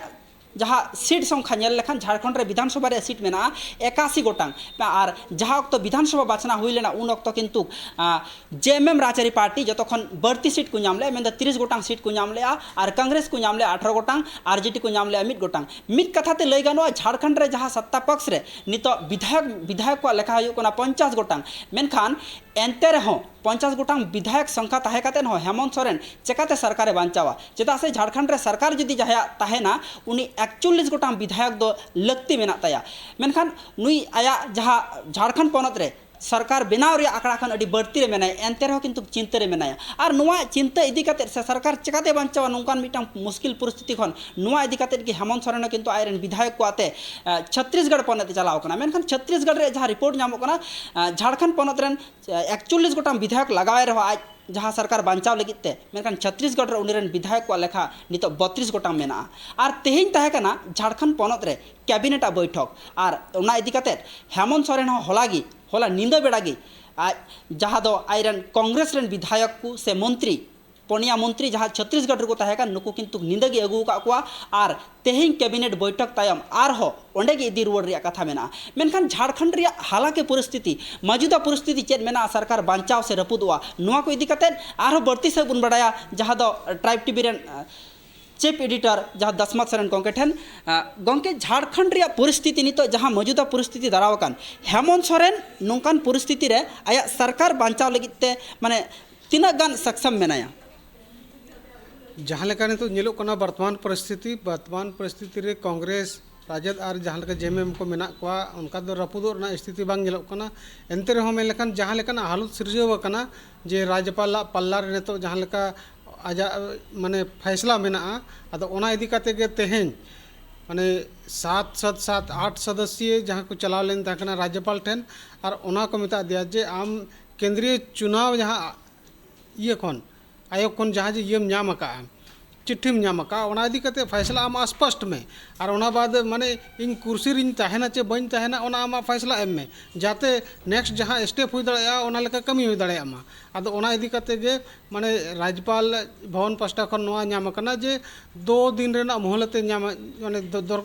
ᱡᱟᱦᱟᱸ ᱥᱤᱴ ᱥᱚᱝᱠᱷᱟ ᱧᱮᱞ ᱞᱮᱠᱷᱟᱱ, ᱡᱷᱟᱲᱠᱷᱚᱸᱰ ᱨᱮ ᱵᱤᱫᱷᱟᱱ ᱥᱚᱵᱷᱟ ᱨᱮᱭᱟᱜ ᱥᱤᱴ ᱢᱮᱱᱟᱜᱼᱟ ᱮᱠᱟᱥᱤ ᱜᱚᱴᱟᱝ᱾ ᱟᱨ ᱡᱟᱦᱟᱸ ᱚᱠᱛᱚ ᱵᱤᱫᱷᱟᱱ ᱥᱚᱵᱷᱟ ᱵᱟᱪᱷᱱᱟᱣ ᱦᱩᱭ ᱞᱮᱱᱟ, ᱩᱱ ᱚᱠᱛᱚ ᱠᱤᱱᱛᱩ, ᱟ, ᱡᱮ ᱮᱢ ᱮᱢ ᱨᱟᱡᱽᱟᱹᱨᱤ ᱯᱟᱨᱴᱤ ᱡᱚᱛᱚ ᱠᱷᱚᱱ ᱵᱟᱹᱲᱛᱤ ᱥᱤᱴ ᱠᱚ ᱧᱟᱢ ᱞᱮᱜᱼᱟ, ᱢᱮᱱᱫᱚ ᱛᱤᱨᱤᱥ ᱜᱚᱴᱟᱝ ᱥᱤᱴ ᱠᱚ ᱧᱟᱢ ᱞᱮᱜᱼᱟ, ᱟᱨ ᱠᱚᱝᱜᱨᱮᱥ ᱠᱚ ᱧᱟᱢ ᱞᱮᱜᱼᱟ ᱟᱴᱷᱨᱚ ᱜᱚᱴᱟᱝ, ᱟᱨ ᱡᱮ ᱰᱤ ᱠᱚ ᱧᱟᱢ ᱞᱮᱜᱼᱟ ᱢᱤᱫ ᱜᱚᱴᱟᱝ᱾ ᱢᱤᱫ ᱠᱟᱛᱷᱟ ᱛᱮ ᱞᱟᱹᱭ ᱜᱟᱱᱚᱜᱼᱟ, ᱡᱷᱟᱲᱠᱷᱚᱸᱰ ᱨᱮ ᱡᱟᱦᱟᱸ ᱥᱟᱛᱛᱟ ᱯᱚᱠᱥ ᱨᱮ ᱱᱤᱛᱚᱜ ᱵᱤᱫᱷᱟᱭᱚᱠ, ᱵᱤᱫᱷᱟᱭᱚᱠ ᱠᱚᱣᱟᱜ ᱞᱮᱠᱷᱟ ᱦᱩᱭᱩᱜ ᱠᱟᱱᱟ ᱯᱚᱧᱪᱟᱥ ᱜᱚᱴᱟᱝ, ᱢᱮᱱᱠᱷᱟᱱ ᱮᱱᱛᱮ ᱨᱮᱦᱚᱸ ᱯᱚᱧᱪᱟᱥ ᱜᱚᱴᱟᱝ ᱵᱤᱫᱷᱟᱭᱚᱠ ᱥᱚᱝᱠᱷᱟ ᱛᱟᱦᱮᱸ ᱠᱟᱛᱮ ᱦᱚᱸ ᱦᱮᱢᱚᱱᱛ ᱥᱚᱨᱮᱱ ᱪᱮᱠᱟᱛᱮ ᱥᱚᱨᱠᱟᱨᱮ ᱵᱟᱧᱪᱟᱣᱟ? ᱪᱮᱫᱟᱜ ᱥᱮ ᱡᱷᱟᱲᱠᱷᱚᱸᱰ ᱨᱮ ᱥᱚᱨᱠᱟᱨ ᱡᱩᱫᱤ ᱡᱟᱦᱟᱸᱭᱟᱜ ᱛᱟᱦᱮᱱᱟ, ᱩᱱᱤ ᱮᱠᱪᱚᱞᱞᱤᱥ ᱜᱚᱴᱟᱝ ᱵᱤᱫᱷᱟᱭᱚᱠ ᱫᱚ ᱞᱟᱹᱠᱛᱤ ᱢᱮᱱᱟᱜ ᱛᱟᱭᱟ᱾ ᱢᱮᱱᱠᱷᱟᱱ ᱱᱩᱭ ᱟᱭᱟᱜ ᱡᱟᱦᱟᱸ ᱡᱷᱟᱲᱠᱷᱚᱸᱰ ᱯᱚᱱᱚᱛ ᱨᱮ ᱥᱚᱨᱠᱟᱨ ᱵᱮᱱᱟᱣ ᱨᱮᱭᱟᱜ ᱟᱠᱷᱲᱟ ᱠᱷᱚᱱ ᱟᱹᱰᱤ ᱵᱟᱹᱲᱛᱤ ᱨᱮ ᱢᱮᱱᱟᱭᱟ, ᱮᱱᱛᱮ ᱨᱮᱦᱚᱸ ᱠᱤᱱᱛᱩ ᱪᱤᱱᱛᱟᱹ ᱨᱮ ᱢᱮᱱᱟᱭᱟ᱾ ᱟᱨ ᱱᱚᱣᱟ ᱪᱤᱱᱛᱟᱹ ᱤᱫᱤ ᱠᱟᱛᱮ ᱥᱮ ᱥᱚᱨᱠᱟᱨ ᱪᱮᱠᱟᱛᱮ ᱵᱟᱧᱪᱟᱣᱟ ᱱᱚᱝᱠᱟᱱ ᱢᱤᱫᱴᱟᱝ ᱢᱩᱥᱠᱤᱞ ᱯᱚᱨᱤᱥᱛᱷᱤᱛᱤ ᱠᱷᱚᱱ, ᱱᱚᱣᱟ ᱤᱫᱤ ᱠᱟᱛᱮ ᱜᱮ ᱦᱮᱢᱚᱱᱛ ᱥᱚᱨᱮᱱ ᱦᱚᱸ ᱠᱤᱱᱛᱩ ᱟᱡᱨᱮᱱ ᱵᱤᱫᱷᱟᱭᱚᱠ ᱠᱚ ᱟᱛᱮ, ᱮ, ᱪᱷᱚᱛᱨᱤᱥᱜᱚᱲ ᱯᱚᱱᱚᱛ ᱮ ᱪᱟᱞᱟᱣ ᱠᱟᱱᱟ᱾ ᱢᱮᱱᱠᱷᱟᱱ ᱪᱷᱚᱛᱨᱤᱥᱜᱚᱲ ᱨᱮᱭᱟᱜ ᱡᱟᱦᱟᱸ ᱨᱤᱯᱳᱨᱴ ᱧᱟᱢᱚᱜ ᱠᱟᱱᱟ, ᱮ, ᱡᱷᱟᱲᱠᱷᱚᱸᱰ ᱯᱚᱱᱚᱛ ᱨᱮᱱ ᱮᱠᱪᱚᱞᱞᱤᱥ ᱜᱚᱴᱟᱝ ᱵᱤᱫᱷᱟᱭᱚᱠ ᱞᱟᱜᱟᱣᱮ ᱨᱮᱦᱚᱸ ᱟᱡ ᱡᱟᱦᱟᱸ ᱥᱚᱨᱠᱟᱨ ᱵᱟᱧᱪᱟᱣ ᱞᱟᱹᱜᱤᱫ ᱛᱮ, ᱢᱮᱱᱠᱷᱟᱱ ᱪᱷᱚᱛᱨᱤᱥᱜᱚᱲ ᱨᱮ ᱩᱱᱤ ᱨᱮᱱ ᱵᱤᱫᱷᱟᱭᱚᱠ ᱠᱚᱣᱟᱜ ᱞᱮᱠᱷᱟ ᱱᱤᱛᱚᱜ ᱵᱚᱛᱨᱤᱥ ᱜᱚᱴᱟᱝ ᱢᱮᱱᱟᱜᱼᱟ᱾ ᱟᱨ ᱛᱮᱦᱮᱧ ᱛᱟᱦᱮᱸ ᱠᱟᱱᱟ ᱡᱷᱟᱲᱠᱷᱚᱸᱰ ᱯᱚᱱᱚᱛ ᱨᱮ ᱠᱮᱵᱤᱱᱮᱴ ᱟᱜ ᱵᱳᱭᱴᱷᱚᱠ, ᱟᱨ ᱚᱱᱟ ᱤᱫᱤ ᱠᱟᱛᱮ ᱦᱮᱢᱚᱱᱛ ᱥᱚᱨᱮᱱ ᱦᱚᱸ ᱦᱚᱞᱟ ᱜᱮ, ᱦᱚᱞᱟ ᱧᱤᱫᱟᱹ ᱵᱮᱲᱟ ᱜᱮ ᱟᱡ ᱡᱟᱦᱟᱸ ᱫᱚ ᱟᱡᱨᱮᱱ ᱠᱚᱝᱜᱨᱮᱥ ᱨᱮᱱ ᱵᱤᱫᱷᱟᱭᱚᱠ ᱠᱚ ᱥᱮ ᱢᱚᱱᱛᱨᱤ, ᱯᱚᱱᱭᱟ ᱢᱚᱱᱛᱨᱤ ᱡᱟᱦᱟᱸ ᱪᱷᱚᱛᱨᱤᱥᱜᱚᱲ ᱨᱮᱠᱚ ᱛᱟᱦᱮᱸ ᱠᱟᱱ, ᱱᱩᱠᱩ ᱠᱤᱱᱛᱩ ᱧᱤᱫᱟᱹ ᱜᱮ ᱟᱹᱜᱩ ᱟᱠᱟᱫ ᱠᱚᱣᱟ᱾ ᱟᱨ ᱛᱮᱦᱮᱧ ᱠᱮᱵᱤᱱᱮᱴ ᱵᱳᱭᱴᱷᱚᱠ ᱛᱟᱭᱚᱢ ᱟᱨᱦᱚᱸ ᱚᱸᱰᱮ ᱜᱮ ᱤᱫᱤ ᱨᱩᱣᱟᱹᱲ ᱨᱮᱭᱟᱜ ᱠᱟᱛᱷᱟ ᱢᱮᱱᱟᱜᱼᱟ᱾ ᱢᱮᱱᱠᱷᱟᱱ ᱡᱷᱟᱲᱠᱷᱚᱸᱰ ᱨᱮᱭᱟᱜ ᱦᱟᱞᱟᱠᱮ ᱯᱚᱨᱤᱥᱛᱷᱤᱛᱤ, ᱢᱚᱡᱩᱫᱟ ᱯᱚᱨᱤᱥᱛᱷᱤᱛᱤ ᱪᱮᱫ ᱢᱮᱱᱟᱜᱼᱟ, ᱥᱚᱨᱠᱟᱨ ᱵᱟᱧᱪᱟᱣ ᱥᱮ ᱨᱟᱹᱯᱩᱫᱚᱜᱼᱟ, ᱱᱚᱣᱟ ᱠᱚ ᱤᱫᱤ ᱠᱟᱛᱮᱫ ᱟᱨᱦᱚᱸ ᱵᱟᱹᱲᱛᱤ ᱥᱮᱫ ᱵᱚᱱ ᱵᱟᱲᱟᱭᱟ ᱡᱟᱦᱟᱸ ᱫᱚ ᱴᱨᱟᱭᱤᱵᱽ ᱴᱤᱵᱷᱤ ᱨᱮᱱ, ᱟᱸ, ᱪᱤᱯ ᱮᱰᱤᱴᱚᱨ ᱡᱟᱦᱟᱸ ᱫᱟᱥᱢᱟᱛ ᱥᱚᱨᱮᱱ ᱜᱚᱢᱠᱮ ᱴᱷᱮᱱ᱾ ᱟᱸ, ᱜᱚᱢᱠᱮ, ᱡᱷᱟᱲᱠᱷᱚᱸᱰ ᱨᱮᱭᱟᱜ ᱯᱚᱨᱤᱥᱛᱷᱤᱛᱤ ᱱᱤᱛᱚᱜ ᱡᱟᱦᱟᱸ ᱢᱚᱡᱩᱫᱟ ᱯᱚᱨᱤᱥᱛᱷᱤᱛᱤ ᱫᱟᱨᱟᱣ ᱟᱠᱟᱱ, ᱦᱮᱢᱚᱱᱛ ᱥᱚᱨᱮᱱ ᱱᱚᱝᱠᱟᱱ ᱯᱚᱨᱤᱥᱛᱷᱤᱛᱤ ᱨᱮ ᱟᱭᱟᱜ ᱥᱚᱨᱠᱟᱨ ᱵᱟᱧᱪᱟᱣ ᱞᱟᱹᱜᱤᱫ ᱛᱮ, ᱢᱟᱱᱮ, ᱛᱤᱱᱟᱹᱜ ᱜᱟᱱ ᱥᱚᱠᱥᱚᱢ ᱢᱮᱱᱟᱭᱟ? ᱡᱟᱦᱟᱸ ᱞᱮᱠᱟ ᱱᱤᱛᱚᱜ ᱧᱮᱞᱚᱜ ᱠᱟᱱᱟ ᱵᱚᱨᱛᱚᱢᱟᱱ ᱯᱚᱨᱤᱥᱛᱷᱤᱛᱤ, ᱵᱚᱨᱛᱚᱢᱟᱱ ᱯᱚᱨᱤᱥᱛᱷᱤᱛᱤ ᱨᱮ ᱠᱚᱝᱜᱨᱮᱥ ᱨᱟᱡᱮᱫ ᱟᱨ ᱡᱟᱦᱟᱸ ᱞᱮᱠᱟ ᱡᱮᱢᱮᱢ ᱠᱚ ᱢᱮᱱᱟᱜ ᱠᱚᱣᱟ, ᱚᱱᱠᱟ ᱫᱚ ᱨᱟᱹᱯᱩᱫᱚᱜ ᱨᱮᱱᱟᱜ ᱥᱛᱷᱤᱛᱤ ᱵᱟᱝ ᱧᱮᱞᱚᱜ ᱠᱟᱱᱟ᱾ ᱮᱱᱛᱮ ᱨᱮᱦᱚᱸ ᱢᱮᱱ ᱞᱮᱠᱷᱟᱱ ᱡᱟᱦᱟᱸ ᱞᱮᱠᱟᱱᱟᱜ ᱦᱟᱞᱚᱛ ᱥᱤᱨᱡᱟᱹᱣ ᱟᱠᱟᱱᱟ, ᱡᱮ ᱨᱟᱡᱽᱡᱚᱯᱟᱞᱟᱜ ᱯᱟᱞᱞᱟ ᱨᱮ ᱱᱤᱛᱚᱜ ᱡᱟᱦᱟᱸ ᱞᱮᱠᱟ ᱟᱡᱟᱜ ᱢᱟᱱᱮ ᱯᱷᱟᱭᱥᱞᱟ ᱢᱮᱱᱟᱜᱼᱟ, ᱟᱫᱚ ᱚᱱᱟ ᱤᱫᱤ ᱠᱟᱛᱮ ᱜᱮ ᱛᱮᱦᱮᱧ ᱢᱟᱱᱮ ᱥᱟᱛ ᱥᱟᱛ ᱥᱟᱛ ᱟᱴ ᱥᱚᱫᱚᱥᱥᱤᱭᱟᱹ ᱡᱟᱦᱟᱸ ᱠᱚ ᱪᱟᱞᱟᱣ ᱞᱮᱱ ᱛᱟᱦᱮᱸ ᱠᱟᱱᱟ ᱨᱟᱡᱽᱡᱚᱯᱟᱞ ᱴᱷᱮᱱ, ᱟᱨ ᱚᱱᱟ ᱠᱚ ᱢᱮᱛᱟᱫ ᱫᱮᱭᱟ ᱡᱮ ᱟᱢ ᱠᱮᱱᱫᱨᱤᱭᱚ ᱪᱩᱱᱟᱣ ᱡᱟᱦᱟᱸ ᱤᱭᱟᱹ ᱠᱷᱚᱱ, ᱟᱭᱳᱜᱽ ᱠᱷᱚᱱ ᱡᱟᱦᱟᱸ ᱡᱮ ᱤᱭᱟᱹᱢ ᱧᱟᱢ ᱟᱠᱟᱫᱼᱟ, ᱪᱤᱴᱷᱤᱢ ᱧᱟᱢ ᱟᱠᱟᱫᱼᱟ, ᱚᱱᱟ ᱤᱫᱤ ᱠᱟᱛᱮ ᱯᱷᱟᱭᱥᱞᱟ ᱟᱢ ᱥᱯᱚᱥᱴ ᱢᱮ᱾ ᱟᱨ ᱚᱱᱟ ᱵᱟᱫ ᱢᱟᱱᱮ ᱤᱧ ᱠᱩᱨᱥᱤ ᱨᱤᱧ ᱛᱟᱦᱮᱱᱟ ᱪᱮ ᱵᱟᱹᱧ ᱛᱟᱦᱮᱱᱟ, ᱚᱱᱟ ᱟᱢᱟᱜ ᱯᱷᱟᱭᱥᱞᱟ ᱮᱢ ᱢᱮ, ᱡᱟᱛᱮ ᱱᱮᱠᱥᱴ ᱡᱟᱦᱟᱸ ᱥᱴᱮᱯ ᱦᱩᱭ ᱫᱟᱲᱮᱭᱟᱜᱼᱟ, ᱚᱱᱟ ᱞᱮᱠᱟ ᱠᱟᱹᱢᱤ ᱦᱩᱭ ᱫᱟᱲᱮᱭᱟᱜ ᱢᱟ᱾ ᱟᱫᱚ ᱚᱱᱟ ᱤᱫᱤ ᱠᱟᱛᱮ ᱜᱮ ᱢᱟᱱᱮ ᱨᱟᱡᱽᱯᱟᱞ ᱵᱷᱚᱵᱚᱱ ᱯᱟᱥᱴᱟ ᱠᱷᱚᱱ ᱱᱚᱣᱟ ᱧᱟᱢ ᱟᱠᱟᱱᱟ ᱡᱮ ᱫᱩ ᱫᱤᱱ ᱨᱮᱱᱟᱜ ᱢᱚᱦᱞᱚᱛ ᱮ ᱧᱟᱢᱟ, ᱢᱟᱱᱮ ᱫᱚ-, ᱫᱚᱨ-,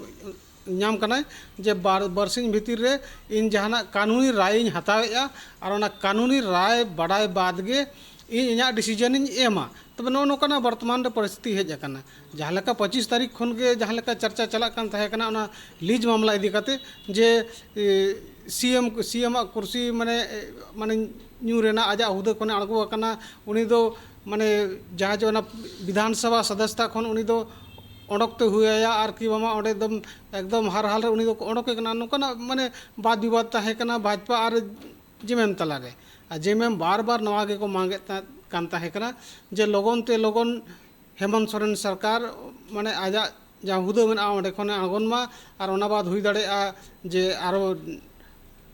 ᱧᱟᱢ ᱠᱟᱱᱟᱭ ᱡᱮ ᱵᱟᱨ, ᱵᱟᱨᱥᱤᱧ ᱵᱷᱤᱛᱤᱨ ᱨᱮ ᱤᱧ ᱡᱟᱦᱟᱱᱟᱜ ᱠᱟᱹᱱᱩᱱᱤ ᱨᱟᱭ ᱤᱧ ᱦᱟᱛᱟᱣᱮᱫᱼᱟ, ᱟᱨ ᱚᱱᱟ ᱠᱟᱹᱱᱩᱱᱤ ᱨᱟᱭ ᱵᱟᱰᱟᱭ ᱵᱟᱫᱽ ᱜᱮ ᱤᱧ ᱤᱧᱟᱹᱜ ᱰᱤᱥᱤᱡᱚᱱ ᱤᱧ ᱮᱢᱟ᱾ ᱛᱚᱵᱮ ᱱᱚᱜᱼᱚ ᱱᱚᱝᱠᱟᱱᱟᱜ ᱵᱚᱨᱛᱚᱢᱟᱱ ᱨᱮ ᱯᱚᱨᱤᱥᱛᱷᱤᱛᱤ ᱦᱮᱡ ᱟᱠᱟᱱᱟ᱾ ᱡᱟᱦᱟᱸ ᱞᱮᱠᱟ ᱯᱚᱸᱪᱤᱥ ᱛᱟᱹᱨᱤᱠᱷ ᱠᱷᱚᱱ ᱜᱮ ᱡᱟᱦᱟᱸ ᱞᱮᱠᱟ ᱪᱟᱨᱪᱟ ᱪᱟᱞᱟᱜ ᱠᱟᱱ ᱛᱟᱦᱮᱸ ᱠᱟᱱᱟ ᱚᱱᱟ ᱞᱤᱡ ᱢᱟᱢᱞᱟ ᱤᱫᱤ ᱠᱟᱛᱮ, ᱡᱮ ᱥᱤ ᱮᱢ, ᱥᱤ ᱮᱢ ᱟᱜ ᱠᱩᱨᱥᱤ ᱢᱟᱱᱮ, ᱢᱟᱱᱮ ᱧᱩᱨ ᱮᱱᱟ, ᱟᱡᱟᱜ ᱦᱩᱫᱟᱹ ᱠᱷᱚᱱᱮ ᱟᱬᱜᱚ ᱟᱠᱟᱱᱟ, ᱩᱱᱤ ᱫᱚ ᱢᱟᱱᱮ ᱡᱟᱦᱟᱸ ᱡᱮ ᱚᱱᱟ ᱵᱤᱫᱷᱟᱱ ᱥᱚᱵᱷᱟ ᱥᱚᱫᱚᱥᱥᱚ ᱠᱷᱚᱱ ᱩᱱᱤ ᱫᱚ ᱚᱰᱚᱠ ᱛᱮ ᱦᱩᱭ ᱟᱭᱟ, ᱟᱨ ᱠᱤ ᱵᱟᱝ ᱚᱸᱰᱮ ᱮᱠᱫᱚᱢ, ᱮᱠᱫᱚᱢ ᱦᱟᱨ ᱦᱟᱞ ᱨᱮ ᱩᱱᱤ ᱫᱚ ᱚᱰᱚᱠᱮ ᱠᱟᱱᱟ᱾ ᱱᱚᱝᱠᱟᱱᱟᱜ ᱢᱟᱱᱮ ᱵᱟᱫ ᱵᱤᱵᱟᱫ ᱛᱟᱦᱮᱸ ᱠᱟᱱᱟ ᱵᱷᱟᱡᱽᱯᱟ ᱟᱨ ᱡᱮᱢᱮᱢ ᱛᱟᱞᱟᱨᱮ᱾ ᱟᱨ ᱡᱮᱢᱮᱢ ᱵᱟᱨ ᱵᱟᱨ ᱱᱚᱣᱟ ᱜᱮᱠᱚ ᱢᱟᱜᱮᱫ ᱛᱟ-, ᱠᱟᱱ ᱛᱟᱦᱮᱸ ᱠᱟᱱᱟ ᱡᱮ ᱞᱚᱜᱚᱱ ᱛᱮ ᱞᱚᱜᱚᱱ ᱦᱮᱢᱚᱱᱛ ᱥᱚᱨᱮᱱ ᱥᱚᱨᱠᱟᱨ ᱢᱟᱱᱮ ᱟᱡᱟᱜ ᱡᱟᱦᱟᱸ ᱦᱩᱫᱟᱹ ᱢᱮᱱᱟᱜᱼᱟ ᱚᱸᱰᱮ ᱠᱷᱚᱱᱮ ᱟᱬᱜᱚᱱ ᱢᱟ, ᱟᱨ ᱚᱱᱟ ᱵᱟᱫ ᱦᱩᱭ ᱫᱟᱲᱮᱭᱟᱜᱼᱟ ᱡᱮ ᱟᱨᱚ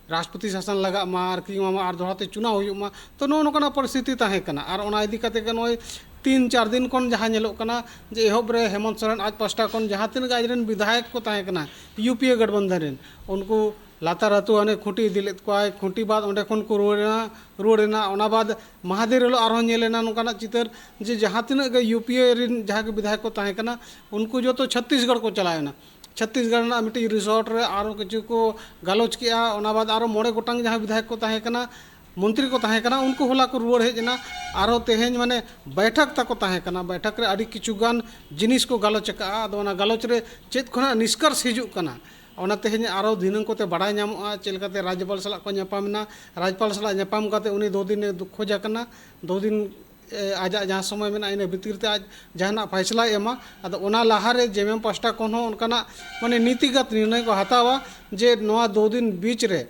ᱨᱟᱥᱴᱨᱚᱯᱚᱛᱤ ᱥᱟᱥᱚᱱ ᱞᱟᱜᱟᱜ ᱢᱟ, ᱟᱨ ᱠᱤ ᱱᱚᱣᱟ ᱢᱟ ᱟᱨ ᱫᱚᱦᱲᱟ ᱛᱮ ᱪᱩᱱᱟᱣ ᱦᱩᱭᱩᱜ ᱢᱟ᱾ ᱛᱚ ᱱᱚᱜᱼᱚ ᱱᱚᱝᱠᱟᱱᱟᱜ ᱯᱚᱨᱤᱥᱛᱷᱤᱛᱤ ᱛᱟᱦᱮᱸ ᱠᱟᱱᱟ᱾ ᱟᱨ ᱚᱱᱟ ᱤᱫᱤ ᱠᱟᱛᱮ ᱜᱮ ᱱᱚᱜᱼᱚᱭ ᱛᱤᱱ ᱪᱟᱨ ᱫᱤᱱ ᱠᱷᱚᱱ ᱡᱟᱦᱟᱸ ᱧᱮᱞᱚᱜ ᱠᱟᱱᱟ ᱡᱮ ᱮᱦᱚᱵ ᱨᱮ ᱦᱮᱢᱚᱱᱛ ᱥᱚᱨᱮᱱ ᱟᱡ ᱯᱟᱥᱴᱟ ᱠᱷᱚᱱ ᱡᱟᱦᱟᱸ ᱛᱤᱱᱟᱹᱜ ᱜᱮ ᱟᱡᱨᱮᱱ ᱵᱤᱫᱷᱟᱭᱚᱠ ᱠᱚ ᱛᱟᱦᱮᱸ ᱠᱟᱱᱟ ᱤᱭᱩ ᱯᱤ ᱮ ᱜᱚᱴᱵᱚᱱᱫᱷᱚᱱ ᱨᱮᱱ, ᱩᱱᱠᱩ ᱞᱟᱛᱟᱨ ᱟᱹᱛᱩ ᱦᱟᱱᱮ ᱠᱷᱩᱸᱴᱤ ᱤᱫᱤ ᱞᱮᱫ ᱠᱚᱣᱟᱭ, ᱠᱷᱩᱸᱴᱤ ᱵᱟᱫ ᱚᱸᱰᱮ ᱠᱷᱚᱱ ᱠᱚ ᱨᱩᱣᱟᱹᱲ ᱮᱱᱟ, ᱨᱩᱣᱟᱹᱲ ᱮᱱᱟ᱾ ᱚᱱᱟ ᱵᱟᱫ ᱢᱟᱦᱟᱫᱮᱨ ᱦᱤᱞᱳᱜ ᱟᱨᱦᱚᱸ ᱧᱮᱞ ᱮᱱᱟ ᱱᱚᱝᱠᱟᱱᱟᱜ ᱪᱤᱛᱟᱹᱨ ᱡᱮ ᱡᱟᱦᱟᱸ ᱛᱤᱱᱟᱹᱜ ᱜᱮ ᱤᱭᱩ ᱯᱤ ᱮ ᱨᱮᱱ ᱡᱟᱦᱟᱸ ᱜᱮ ᱵᱤᱫᱷᱟᱭᱚᱠ ᱠᱚ ᱛᱟᱦᱮᱸ ᱠᱟᱱᱟ, ᱩᱱᱠᱩ ᱡᱚᱛᱚ ᱪᱷᱚᱛᱛᱤᱥᱜᱚᱲ ᱠᱚ ᱪᱟᱞᱟᱣ ᱮᱱᱟ᱾ ᱪᱷᱚᱛᱛᱤᱥᱜᱚᱲ ᱨᱮᱱᱟᱜ ᱢᱤᱫᱴᱤᱡ ᱨᱤᱥᱚᱨᱴ ᱨᱮ ᱟᱨᱚ ᱠᱤᱪᱷᱩ ᱠᱚ ᱜᱟᱞᱚᱪ ᱠᱮᱜᱼᱟ᱾ ᱚᱱᱟ ᱵᱟᱫ ᱟᱨᱚ ᱢᱚᱬᱮ ᱜᱚᱴᱟᱝ ᱡᱟᱦᱟᱸ ᱵᱤᱫᱷᱟᱭᱚᱠ ᱠᱚ ᱛᱟᱦᱮᱸ ᱠᱟᱱᱟ, ᱢᱚᱱᱛᱨᱤ ᱠᱚ ᱛᱟᱦᱮᱸ ᱠᱟᱱᱟ, ᱩᱱᱠᱩ ᱦᱚᱞᱟ ᱠᱚ ᱨᱩᱣᱟᱹᱲ ᱦᱮᱡ ᱮᱱᱟ᱾ ᱟᱨᱚ ᱛᱮᱦᱮᱧ ᱢᱟᱱᱮ ᱵᱟᱭᱴᱷᱟᱠ ᱛᱟᱠᱚ ᱛᱟᱦᱮᱸ ᱠᱟᱱᱟ, ᱵᱟᱭᱴᱷᱟᱠ ᱨᱮ ᱟᱹᱰᱤ ᱠᱤᱪᱷᱩ ᱜᱟᱱ ᱡᱤᱱᱤᱥ ᱠᱚ ᱜᱟᱞᱚᱪ ᱟᱠᱟᱜᱼᱟ᱾ ᱟᱫᱚ ᱚᱱᱟ ᱜᱟᱞᱚᱪ ᱨᱮ ᱪᱮᱫ ᱠᱷᱚᱱᱟᱜ ᱱᱤᱥᱠᱚᱨᱥ ᱦᱤᱡᱩᱜ ᱠᱟᱱᱟ, ᱚᱱᱟ ᱛᱮᱦᱮᱧ ᱟᱨᱚ ᱫᱷᱤᱱᱟᱹᱝ ᱠᱚᱛᱮ ᱵᱟᱲᱟᱭ ᱧᱟᱢᱚᱜᱼᱟ, ᱪᱮᱫ ᱞᱮᱠᱟᱛᱮ ᱨᱟᱡᱽᱡᱚᱯᱟᱞ ᱥᱟᱞᱟᱜ ᱠᱚ ᱧᱟᱯᱟᱢ ᱮᱱᱟ, ᱨᱟᱡᱽᱡᱚᱯᱟᱞ ᱥᱟᱞᱟᱜ ᱧᱟᱯᱟᱢ ᱠᱟᱛᱮ ᱩᱱᱤ ᱫᱩ ᱫᱤᱱᱮ ᱫᱩ-, ᱠᱷᱚᱡᱽ ᱟᱠᱟᱱᱟ, ᱫᱩ ᱫᱤᱱ ᱮ, ᱟᱡᱟᱜ ᱡᱟᱦᱟᱸ ᱥᱚᱢᱚᱭ ᱢᱮᱱᱟᱜᱼᱟ, ᱤᱱᱟᱹ ᱵᱷᱤᱛᱤᱨ ᱛᱮ ᱟᱡ ᱡᱟᱦᱟᱱᱟᱜ ᱯᱷᱟᱭᱥᱞᱟᱭ ᱮᱢᱟ᱾ ᱟᱫᱚ ᱚᱱᱟ ᱞᱟᱦᱟᱨᱮ ᱡᱮᱢᱮᱢ ᱯᱟᱥᱴᱟ ᱠᱷᱚᱱ ᱦᱚᱸ ᱚᱱᱠᱟᱱᱟᱜ ᱢᱟᱱᱮ ᱱᱤᱛᱤᱜᱟᱛ ᱱᱤᱨᱱᱚᱭ ᱠᱚ ᱦᱟᱛᱟᱣᱟ ᱡᱮ ᱱᱚᱣᱟ ᱫᱩ ᱫᱤᱱ ᱵᱤᱪ ᱨᱮ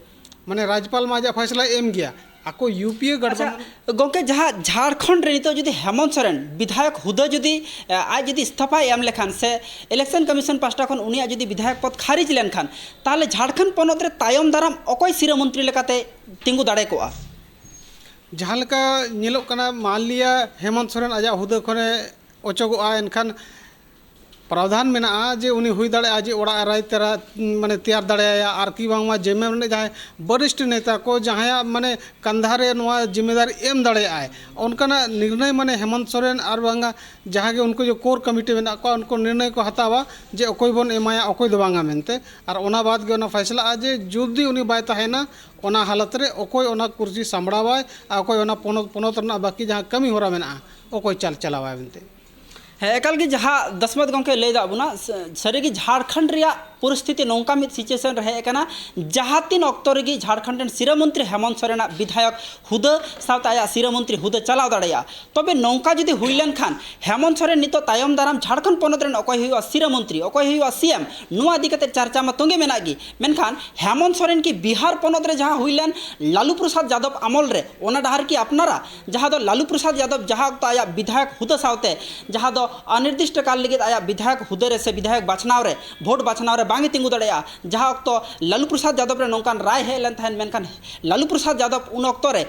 ᱢᱟᱱᱮ ᱨᱟᱡᱽᱯᱟᱞ ᱢᱟ ᱟᱡᱟᱜ ᱯᱷᱟᱭᱥᱞᱟᱭ ᱮᱢ ᱜᱮᱭᱟ, ᱟᱠᱚ ᱭᱩ ᱯᱤ ᱮ ᱜᱟᱴᱵᱟᱱᱫᱷᱚᱱ᱾ ᱟᱪᱪᱷᱟ ᱜᱚᱝᱠᱮ, ᱡᱟᱦᱟᱸ ᱡᱷᱟᱲᱠᱷᱚᱸᱰ ᱨᱮ ᱱᱤᱛᱚᱜ ᱡᱩᱫᱤ ᱦᱮᱢᱚᱱᱛ ᱥᱚᱨᱮᱱ ᱵᱤᱫᱷᱟᱭᱚᱠ ᱦᱩᱫᱟᱹ ᱡᱩᱫᱤ ᱮ, ᱟᱡ ᱡᱩᱫᱤ ᱤᱥᱛᱷᱟᱯᱟᱭ ᱮᱢ ᱞᱮᱠᱷᱟᱱ ᱥᱮ election commission ᱯᱟᱥᱴᱟ ᱠᱷᱚᱱ ᱩᱱᱤᱭᱟᱜ ᱡᱩᱫᱤ ᱵᱤᱫᱷᱟᱭᱚᱠ ᱯᱚᱫᱽ ᱠᱷᱟᱨᱤᱡ ᱞᱮᱱᱠᱷᱟᱱ, ᱛᱟᱦᱚᱞᱮ ᱡᱷᱟᱲᱠᱷᱚᱸᱰ ᱯᱚᱱᱚᱛ ᱨᱮ ᱛᱟᱭᱚᱢ ᱫᱟᱨᱟᱢ ᱚᱠᱚᱭ ᱥᱤᱨᱟᱹ ᱢᱚᱱᱛᱨᱤ ᱞᱮᱠᱟᱛᱮ ᱛᱤᱸᱜᱩ ᱫᱟᱲᱮ ᱠᱚᱜᱼᱟ? ᱡᱟᱦᱟᱸ ᱞᱮᱠᱟ ᱧᱮᱞᱚᱜ ᱠᱟᱱᱟ, ᱢᱟᱱᱞᱤᱭᱟ ᱦᱮᱢᱚᱱᱛ ᱥᱚᱨᱮᱱ ᱟᱡᱟᱜ ᱦᱩᱫᱟᱹ ᱠᱷᱚᱱᱮ ᱚᱪᱚᱜᱚᱜᱼᱟ, ᱮᱱᱠᱷᱟᱱ ᱯᱨᱟᱣᱫᱷᱟᱱ ᱢᱮᱱᱟᱜᱼᱟ ᱡᱮ ᱩᱱᱤ ᱦᱩᱭ ᱫᱟᱲᱮᱭᱟᱜᱼᱟ ᱡᱮ ᱚᱲᱟᱜ ᱮᱨᱟᱭ ᱛᱮᱨᱟ ᱢᱟᱱᱮ ᱛᱮᱭᱟᱨ ᱫᱟᱲᱮᱭᱟᱭᱟ, ᱟᱨ ᱠᱤ ᱵᱟᱝᱢᱟ ᱡᱮᱢᱮᱢ ᱨᱤᱱᱤᱡ ᱡᱟᱦᱟᱸᱭ ᱵᱚᱨᱤᱥᱴᱷ ᱱᱮᱛᱟ ᱠᱚ, ᱡᱟᱦᱟᱸᱭᱟᱜ ᱢᱟᱱᱮ ᱠᱟᱱᱫᱷᱟ ᱨᱮ ᱱᱚᱣᱟ ᱡᱤᱢᱢᱮᱫᱟᱨᱤ ᱮᱢ ᱫᱟᱲᱮᱭᱟᱜᱼᱟᱭ, ᱚᱱᱠᱟᱱᱟᱜ ᱱᱤᱨᱱᱚᱭ ᱢᱟᱱᱮ ᱦᱮᱢᱚᱱᱛ ᱥᱚᱨᱮᱱ ᱟᱨ ᱵᱟᱝᱟ ᱡᱟᱦᱟᱸ ᱜᱮ ᱩᱱᱠᱩ ᱡᱮ ᱠᱳᱨ ᱠᱚᱢᱤᱴᱤ ᱢᱮᱱᱟᱜ ᱠᱚᱣᱟ, ᱩᱱᱠᱩ ᱱᱤᱨᱱᱚᱭ ᱠᱚ ᱦᱟᱛᱟᱣᱟ ᱡᱮ ᱚᱠᱚᱭ ᱵᱚᱱ ᱮᱢᱟᱭᱟ, ᱚᱠᱚᱭ ᱫᱚ ᱵᱟᱝᱟ ᱢᱮᱱᱛᱮ᱾ ᱟᱨ ᱚᱱᱟ ᱵᱟᱫᱽ ᱜᱮ ᱚᱱᱟ ᱯᱷᱟᱭᱥᱞᱟᱜᱼᱟ ᱡᱮ ᱡᱩᱫᱤ ᱩᱱᱤ ᱵᱟᱭ ᱛᱟᱦᱮᱱᱟ, ᱚᱱᱟ ᱦᱟᱞᱚᱛ ᱨᱮ ᱚᱠᱚᱭ ᱚᱱᱟ ᱠᱩᱨᱥᱤ ᱥᱟᱢᱵᱲᱟᱣᱟᱭ ᱟᱨ ᱚᱠᱚᱭ ᱚᱱᱟ ᱯᱚᱱᱚᱛ, ᱯᱚᱱᱚᱛ ᱨᱮᱱᱟᱜ ᱵᱟᱹᱠᱤ ᱡᱟᱦᱟᱸ ᱠᱟᱹᱢᱤ ᱦᱚᱨᱟ ᱢᱮᱱᱟᱜᱼᱟ, ᱚᱠᱚᱭ ᱪᱟᱞ ᱪᱟᱞᱟᱣᱟᱭ ᱢᱮᱱᱛᱮ᱾ ᱦᱮᱸ, ᱮᱠᱟᱞ ᱜᱮ ᱡᱟᱦᱟᱸ ᱫᱚᱥᱢᱚᱛ ᱜᱚᱢᱠᱮ ᱞᱟᱹᱭ ᱫᱟᱜ ᱵᱚᱱᱟ, ᱥᱟᱹᱨᱤᱜᱮ ᱡᱷᱟᱲᱠᱷᱚᱸᱰ ᱨᱮᱭᱟᱜ ᱯᱚᱨᱤᱥᱛᱷᱤᱛᱤ ᱱᱚᱝᱠᱟ ᱢᱤᱫ ᱥᱤᱪᱩᱭᱮᱥᱚᱱ ᱨᱮ ᱦᱮᱡ ᱟᱠᱟᱱᱟ, ᱡᱟᱦᱟᱸ ᱛᱤᱱ ᱚᱠᱛᱚ ᱨᱮᱜᱮ ᱡᱷᱟᱲᱠᱷᱚᱸᱰ ᱨᱮᱱ ᱥᱤᱨᱟᱹ ᱢᱚᱱᱛᱨᱤ ᱦᱮᱢᱚᱱᱛ ᱥᱚᱨᱮᱱᱟᱜ ᱵᱤᱫᱷᱟᱭᱚᱠ ᱦᱩᱫᱟᱹ ᱥᱟᱶᱛᱮ ᱟᱭᱟᱜ ᱥᱤᱨᱟᱹ ᱢᱚᱱᱛᱨᱤ ᱦᱩᱫᱟᱹ ᱪᱟᱞᱟᱣ ᱫᱟᱲᱮᱭᱟᱜᱼᱟ᱾ ᱛᱚᱵᱮ ᱱᱚᱝᱠᱟ ᱡᱩᱫᱤ ᱦᱩᱭ ᱞᱮᱱᱠᱷᱟᱱ, ᱦᱮᱢᱚᱱᱛ ᱥᱚᱨᱮᱱ ᱱᱤᱛᱚᱜ ᱛᱟᱭᱚᱢ ᱫᱟᱨᱟᱢ ᱡᱷᱟᱲᱠᱷᱚᱸᱰ ᱯᱚᱱᱚᱛ ᱨᱮᱱ ᱚᱠᱚᱭ ᱦᱩᱭᱩᱜᱼᱟ ᱥᱤᱨᱟᱹ ᱢᱚᱱᱛᱨᱤ, ᱚᱠᱚᱭ ᱦᱩᱭᱩᱜᱼᱟ ᱥᱤ ᱮᱢ, ᱱᱚᱣᱟ ᱤᱫᱤ ᱠᱟᱛᱮ ᱪᱟᱨᱪᱟ ᱢᱟ ᱛᱚᱸᱜᱮ ᱢᱮᱱᱟᱜ ᱜᱮ᱾ ᱢᱮᱱᱠᱷᱟᱱ ᱦᱮᱢᱚᱱᱛ ᱥᱚᱨᱮᱱ ᱠᱤ ᱵᱤᱦᱟᱨ ᱯᱚᱱᱚᱛ ᱨᱮ ᱡᱟᱦᱟᱸ ᱦᱩᱭ ᱞᱮᱱ ᱞᱟᱞᱩ ᱯᱨᱚᱥᱟᱫᱽ ᱡᱟᱫᱚᱵ ᱟᱢᱚᱞ ᱨᱮ, ᱚᱱᱟ ᱰᱟᱦᱟᱨ ᱠᱤ ᱟᱯᱱᱟᱨᱟ? ᱡᱟᱦᱟᱸ ᱫᱚ ᱞᱟᱞᱩ ᱯᱨᱚᱥᱟᱫᱽ ᱡᱟᱫᱚᱵ ᱡᱟᱦᱟᱸ ᱚᱠᱛᱚ ᱟᱭᱟᱜ ᱵᱤᱫᱷᱟᱭᱚᱠ ᱦᱩᱫᱟᱹ ᱥᱟᱶᱛᱮ ᱡᱟᱦᱟᱸ ᱫᱚ ᱚᱱᱤᱨᱫᱤᱥᱴᱚ ᱠᱟᱞ ᱞᱟᱹᱜᱤᱫ ᱟᱭᱟᱜ ᱵᱤᱫᱷᱟᱭᱚᱠ ᱦᱩᱫᱟᱹ ᱨᱮ ᱥᱮ ᱵᱤᱫᱷᱟᱭᱚᱠ ᱵᱟᱪᱷᱱᱟᱣ ᱨᱮ, ᱵᱷᱳᱴ ᱵᱟᱪᱷᱱᱟᱣ ᱨᱮ ᱵᱟᱝ ᱮ ᱛᱤᱸᱜᱩ ᱫᱟᱲᱮᱭᱟᱜᱼᱟ, ᱡᱟᱦᱟᱸ ᱚᱠᱛᱚ ᱞᱟᱞᱩ ᱯᱨᱚᱥᱟᱫᱽ ᱡᱟᱫᱚᱵ ᱨᱮ ᱱᱚᱝᱠᱟᱱ ᱨᱟᱭ ᱦᱮᱡ ᱞᱮᱱ ᱛᱟᱦᱮᱸᱫ, ᱢᱮᱱᱠᱷᱟᱱ ᱞᱟᱞᱩ ᱯᱨᱚᱥᱟᱫᱽ ᱡᱟᱫᱚᱵ ᱩᱱ ᱚᱠᱛᱚ ᱨᱮ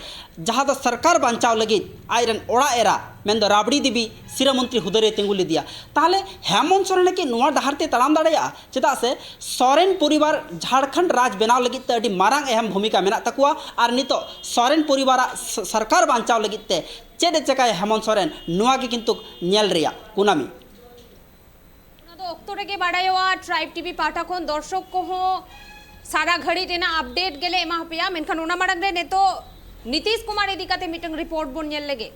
ᱡᱟᱦᱟᱸ ᱫᱚ ᱥᱚᱨᱠᱟᱨ ᱵᱟᱧᱪᱟᱣ ᱞᱟᱹᱜᱤᱫ ᱟᱡ ᱨᱮᱱ ᱚᱲᱟᱜ ᱮᱨᱟ ᱢᱮᱱᱫᱚ ᱨᱟᱵᱲᱤ ᱫᱮᱵᱤ ᱥᱤᱨᱟᱹ ᱢᱚᱱᱛᱨᱤ ᱦᱩᱫᱟᱹ ᱨᱮ ᱛᱤᱸᱜᱩ ᱞᱮᱫᱮᱭᱟ᱾ ᱛᱟᱦᱚᱞᱮ ᱦᱮᱢᱚᱱᱛ ᱥᱚᱨᱮᱱ ᱠᱤ ᱱᱚᱣᱟ ᱰᱟᱦᱟᱨ ᱛᱮ ᱛᱟᱲᱟᱢ ᱫᱟᱲᱮᱭᱟᱜᱼᱟ? ᱪᱮᱫᱟᱜ ᱥᱮ ᱥᱚᱨᱮᱱ ᱯᱚᱨᱤᱵᱟᱨ ᱡᱷᱟᱲᱠᱷᱚᱸᱰ ᱨᱟᱡᱽ ᱵᱮᱱᱟᱣ ᱞᱟᱹᱜᱤᱫ ᱛᱮ ᱟᱹᱰᱤ ᱢᱟᱨᱟᱝ ᱮᱦᱮᱢ ᱵᱷᱩᱢᱤᱠᱟ ᱢᱮᱱᱟᱜ ᱛᱟᱠᱚᱣᱟ᱾ ᱟᱨ ᱱᱤᱛᱚᱜ ᱥᱚᱨᱮᱱ ᱯᱚᱨᱤᱵᱟᱨᱟᱜ ᱥ-, ᱥᱚᱨᱠᱟᱨ ᱵᱟᱧᱪᱟᱣ ᱞᱟᱹᱜᱤᱫ ᱛᱮ ᱪᱮᱫ ᱮ ᱪᱮᱠᱟᱭᱟ ᱦᱮᱢᱚᱱᱛ ᱥᱚᱨᱮᱱ, ᱱᱚᱣᱟ ᱜᱮ ᱠᱤᱱᱛᱩ ᱧᱮᱞ ᱨᱮᱭᱟᱜ᱾ ᱠᱩᱱᱟᱢᱤ᱾ ᱚᱱᱟ ᱫᱚ ᱚᱠᱛᱚ ᱨᱮᱜᱮ ᱵᱟᱲᱟᱭᱚᱜᱼᱟ᱾ ᱴᱨᱟᱭᱤᱵᱽ ᱴᱤᱵᱷᱤ ᱯᱟᱦᱴᱟ ᱠᱷᱚᱱ ᱫᱚᱨᱥᱚᱠ ᱠᱚᱦᱚᱸ ᱥᱟᱨᱟ ᱜᱷᱟᱹᱲᱤᱡ ᱨᱮᱱᱟᱜ ᱟᱯᱰᱮᱴ ᱜᱮᱞᱮ ᱮᱢᱟ ᱯᱮᱭᱟ, ᱢᱮᱱᱠᱷᱟᱱ ᱚᱱᱟ ᱢᱟᱲᱟᱝ ᱨᱮ ᱱᱤᱛᱚᱜ ᱱᱤᱛᱤᱥ ᱠᱩᱢᱟᱨ ᱤᱫᱤ ᱠᱟᱛᱮ ᱢᱤᱫᱴᱟᱝ ᱨᱤᱯᱳᱨᱴ ᱵᱚᱱ ᱧᱮᱞ ᱞᱮᱜᱮ᱾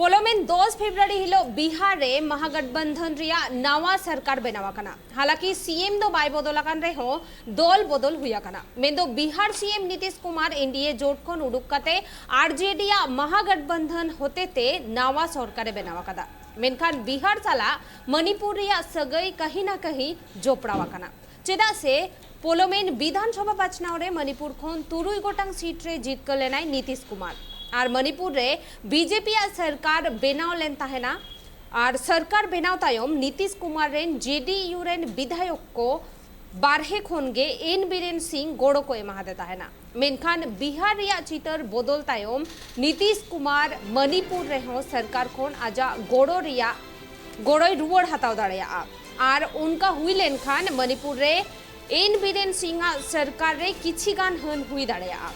ᱯᱚᱞᱚᱢᱮᱱ ᱫᱚᱥ ᱯᱷᱮᱵᱽᱨᱩᱣᱟᱨᱤ ᱦᱤᱞᱳᱜ ᱵᱤᱦᱟᱨ ᱨᱮ ᱢᱟᱦᱟᱜᱟᱴᱵᱟᱱᱫᱷᱚᱱ ᱨᱮᱭᱟᱜ ᱱᱟᱣᱟ ᱥᱚᱨᱠᱟᱨ ᱵᱮᱱᱟᱣ ᱟᱠᱟᱱᱟ᱾ ᱦᱟᱞᱟᱠᱤ ᱥᱤ ᱮᱢ ᱫᱚ ᱵᱟᱭ ᱵᱚᱫᱚᱞ ᱟᱠᱟᱱ ᱨᱮᱦᱚᱸ ᱫᱚᱞ ᱵᱚᱫᱚᱞ ᱦᱩᱭ ᱟᱠᱟᱱᱟ᱾ ᱢᱮᱱᱫᱚ ᱵᱤᱦᱟᱨ ᱥᱤ ᱮᱢ ᱱᱤᱛᱤᱥ ᱠᱩᱢᱟᱨ ᱮᱱ ᱰᱤ ᱮ ᱡᱳᱴ ᱠᱷᱚᱱ ᱩᱰᱩᱠ ᱠᱟᱛᱮ ᱟᱨ ᱡᱮ ᱰᱤ ᱟᱜ ᱢᱟᱦᱟᱜᱟᱴᱵᱟᱱᱫᱷᱚᱱ ᱦᱚᱛᱮᱛᱮ ᱱᱟᱣᱟ ᱥᱚᱨᱠᱟᱨᱮ ᱵᱮᱱᱟᱣ ᱟᱠᱟᱫᱟ᱾ ᱢᱮᱱᱠᱷᱟᱱ ᱵᱤᱦᱟᱨ ᱥᱟᱞᱟᱜ ᱢᱚᱱᱤᱯᱩᱨ ᱨᱮᱭᱟᱜ ᱥᱟᱹᱜᱟᱹᱭ ᱠᱟᱹᱦᱤ ᱱᱟ ᱠᱟᱹᱦᱤ ᱡᱚᱯᱲᱟᱣ ᱟᱠᱟᱱᱟ᱾ ᱪᱮᱫᱟᱜ ᱥᱮ ᱯᱚᱞᱚᱢᱮᱱ ᱵᱤᱫᱷᱟᱱ ᱥᱚᱵᱷᱟ ᱵᱟᱪᱷᱱᱟᱣ ᱨᱮ ᱢᱚᱱᱤᱯᱩᱨ ᱠᱷᱚᱱ ᱛᱩᱨᱩᱭ ᱜᱚᱴᱟᱝ ᱥᱤᱴ ᱨᱮ ᱡᱤᱛᱠᱟᱹᱨ ᱞᱮᱱᱟᱭ ᱱᱤᱛᱤᱥ ᱠᱩᱢᱟᱨ᱾ ᱟᱨ ᱢᱚᱱᱤᱯᱩᱨ ᱨᱮ ᱵᱤ ᱡᱮ ᱯᱤ ᱟᱜ ᱥᱚᱨᱠᱟᱨ ᱵᱮᱱᱟᱣ ᱞᱮᱱ ᱛᱟᱦᱮᱱᱟ᱾ ᱟᱨ ᱥᱚᱨᱠᱟᱨ ᱵᱮᱱᱟᱣ ᱛᱟᱭᱚᱢ ᱱᱤᱛᱤᱥ ᱠᱩᱢᱟᱨ ᱨᱮᱱ ᱡᱮ ᱰᱤ ᱭᱩ ᱨᱮᱱ ᱵᱤᱫᱷᱟᱭᱚᱠ ᱠᱚ ᱵᱟᱨᱦᱮ ᱠᱷᱚᱱ ᱜᱮ ᱮᱱ ᱵᱤᱨᱮᱱ ᱥᱤᱝ ᱜᱚᱲᱚ ᱠᱚ ᱮᱢᱟᱦᱟᱫᱮ ᱛᱟᱦᱮᱱᱟ᱾ ᱢᱮᱱᱠᱷᱟᱱ ᱵᱤᱦᱟᱨ ᱨᱮᱭᱟᱜ ᱪᱤᱛᱟᱹᱨ ᱵᱚᱫᱚᱞ ᱛᱟᱭᱚᱢ ᱱᱤᱛᱤᱥ ᱠᱩᱢᱟᱨ ᱢᱚᱱᱤᱯᱩᱨ ᱨᱮᱦᱚᱸ ᱥᱚᱨᱠᱟᱨ ᱠᱷᱚᱱ ᱟᱡᱟᱜ ᱜᱚᱲᱚ ᱨᱮᱭᱟᱜ, ᱜᱚᱲᱚᱭ ᱨᱩᱣᱟᱹᱲ ᱦᱟᱛᱟᱣ ᱫᱟᱲᱮᱭᱟᱜᱼᱟ᱾ ᱟᱨ ᱚᱱᱠᱟ ᱦᱩᱭ ᱞᱮᱱᱠᱷᱟᱱ ᱢᱚᱱᱤᱯᱩᱨ ᱨᱮ ᱮᱱ ᱵᱤᱨᱮᱱ ᱥᱤᱝ ᱟᱜ ᱥᱚᱨᱠᱟᱨ ᱨᱮ ᱠᱤᱪᱷᱤ ᱜᱟᱱ ᱦᱟᱹᱱ ᱦᱩᱭ ᱫᱟᱲᱮᱭᱟᱜᱼᱟ᱾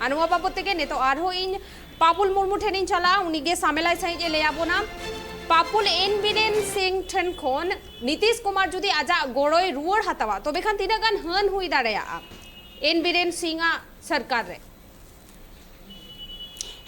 ᱟᱨ ᱱᱚᱣᱟ ᱵᱟᱵᱚᱛ ᱛᱮᱜᱮ ᱱᱤᱛᱚᱜ ᱟᱨᱦᱚᱸ ᱤᱧ ᱯᱟᱯᱩᱞ ᱢᱩᱨᱢᱩ ᱴᱷᱮᱱᱤᱧ ᱪᱟᱞᱟᱜᱼᱟ, ᱩᱱᱤᱜᱮ ᱥᱟᱢᱮᱞᱟᱭ ᱥᱟᱺᱦᱤᱡ ᱮ ᱞᱟᱹᱭ ᱟᱵᱚᱱᱟ᱾ ᱯᱟᱯᱩᱞ, ᱮᱱ ᱵᱤᱨᱮᱱ ᱥᱤᱝ ᱴᱷᱮᱱ ᱠᱷᱚᱱ ᱱᱤᱛᱤᱥ ᱠᱩᱢᱟᱨ ᱡᱩᱫᱤ ᱟᱡᱟᱜ ᱜᱚᱲᱚᱭ ᱨᱩᱣᱟᱹᱲ ᱦᱟᱛᱟᱣᱟ, ᱛᱚᱵᱮ ᱠᱷᱟᱱ ᱛᱤᱱᱟᱹᱜ ᱜᱟᱱ ᱦᱟᱹᱱ ᱦᱩᱭ ᱫᱟᱲᱮᱭᱟᱜᱼᱟ ᱮᱱ ᱵᱤᱨᱮᱱ ᱥᱤᱝ ᱟᱜ ᱥᱚᱨᱠᱟᱨ ᱨᱮ?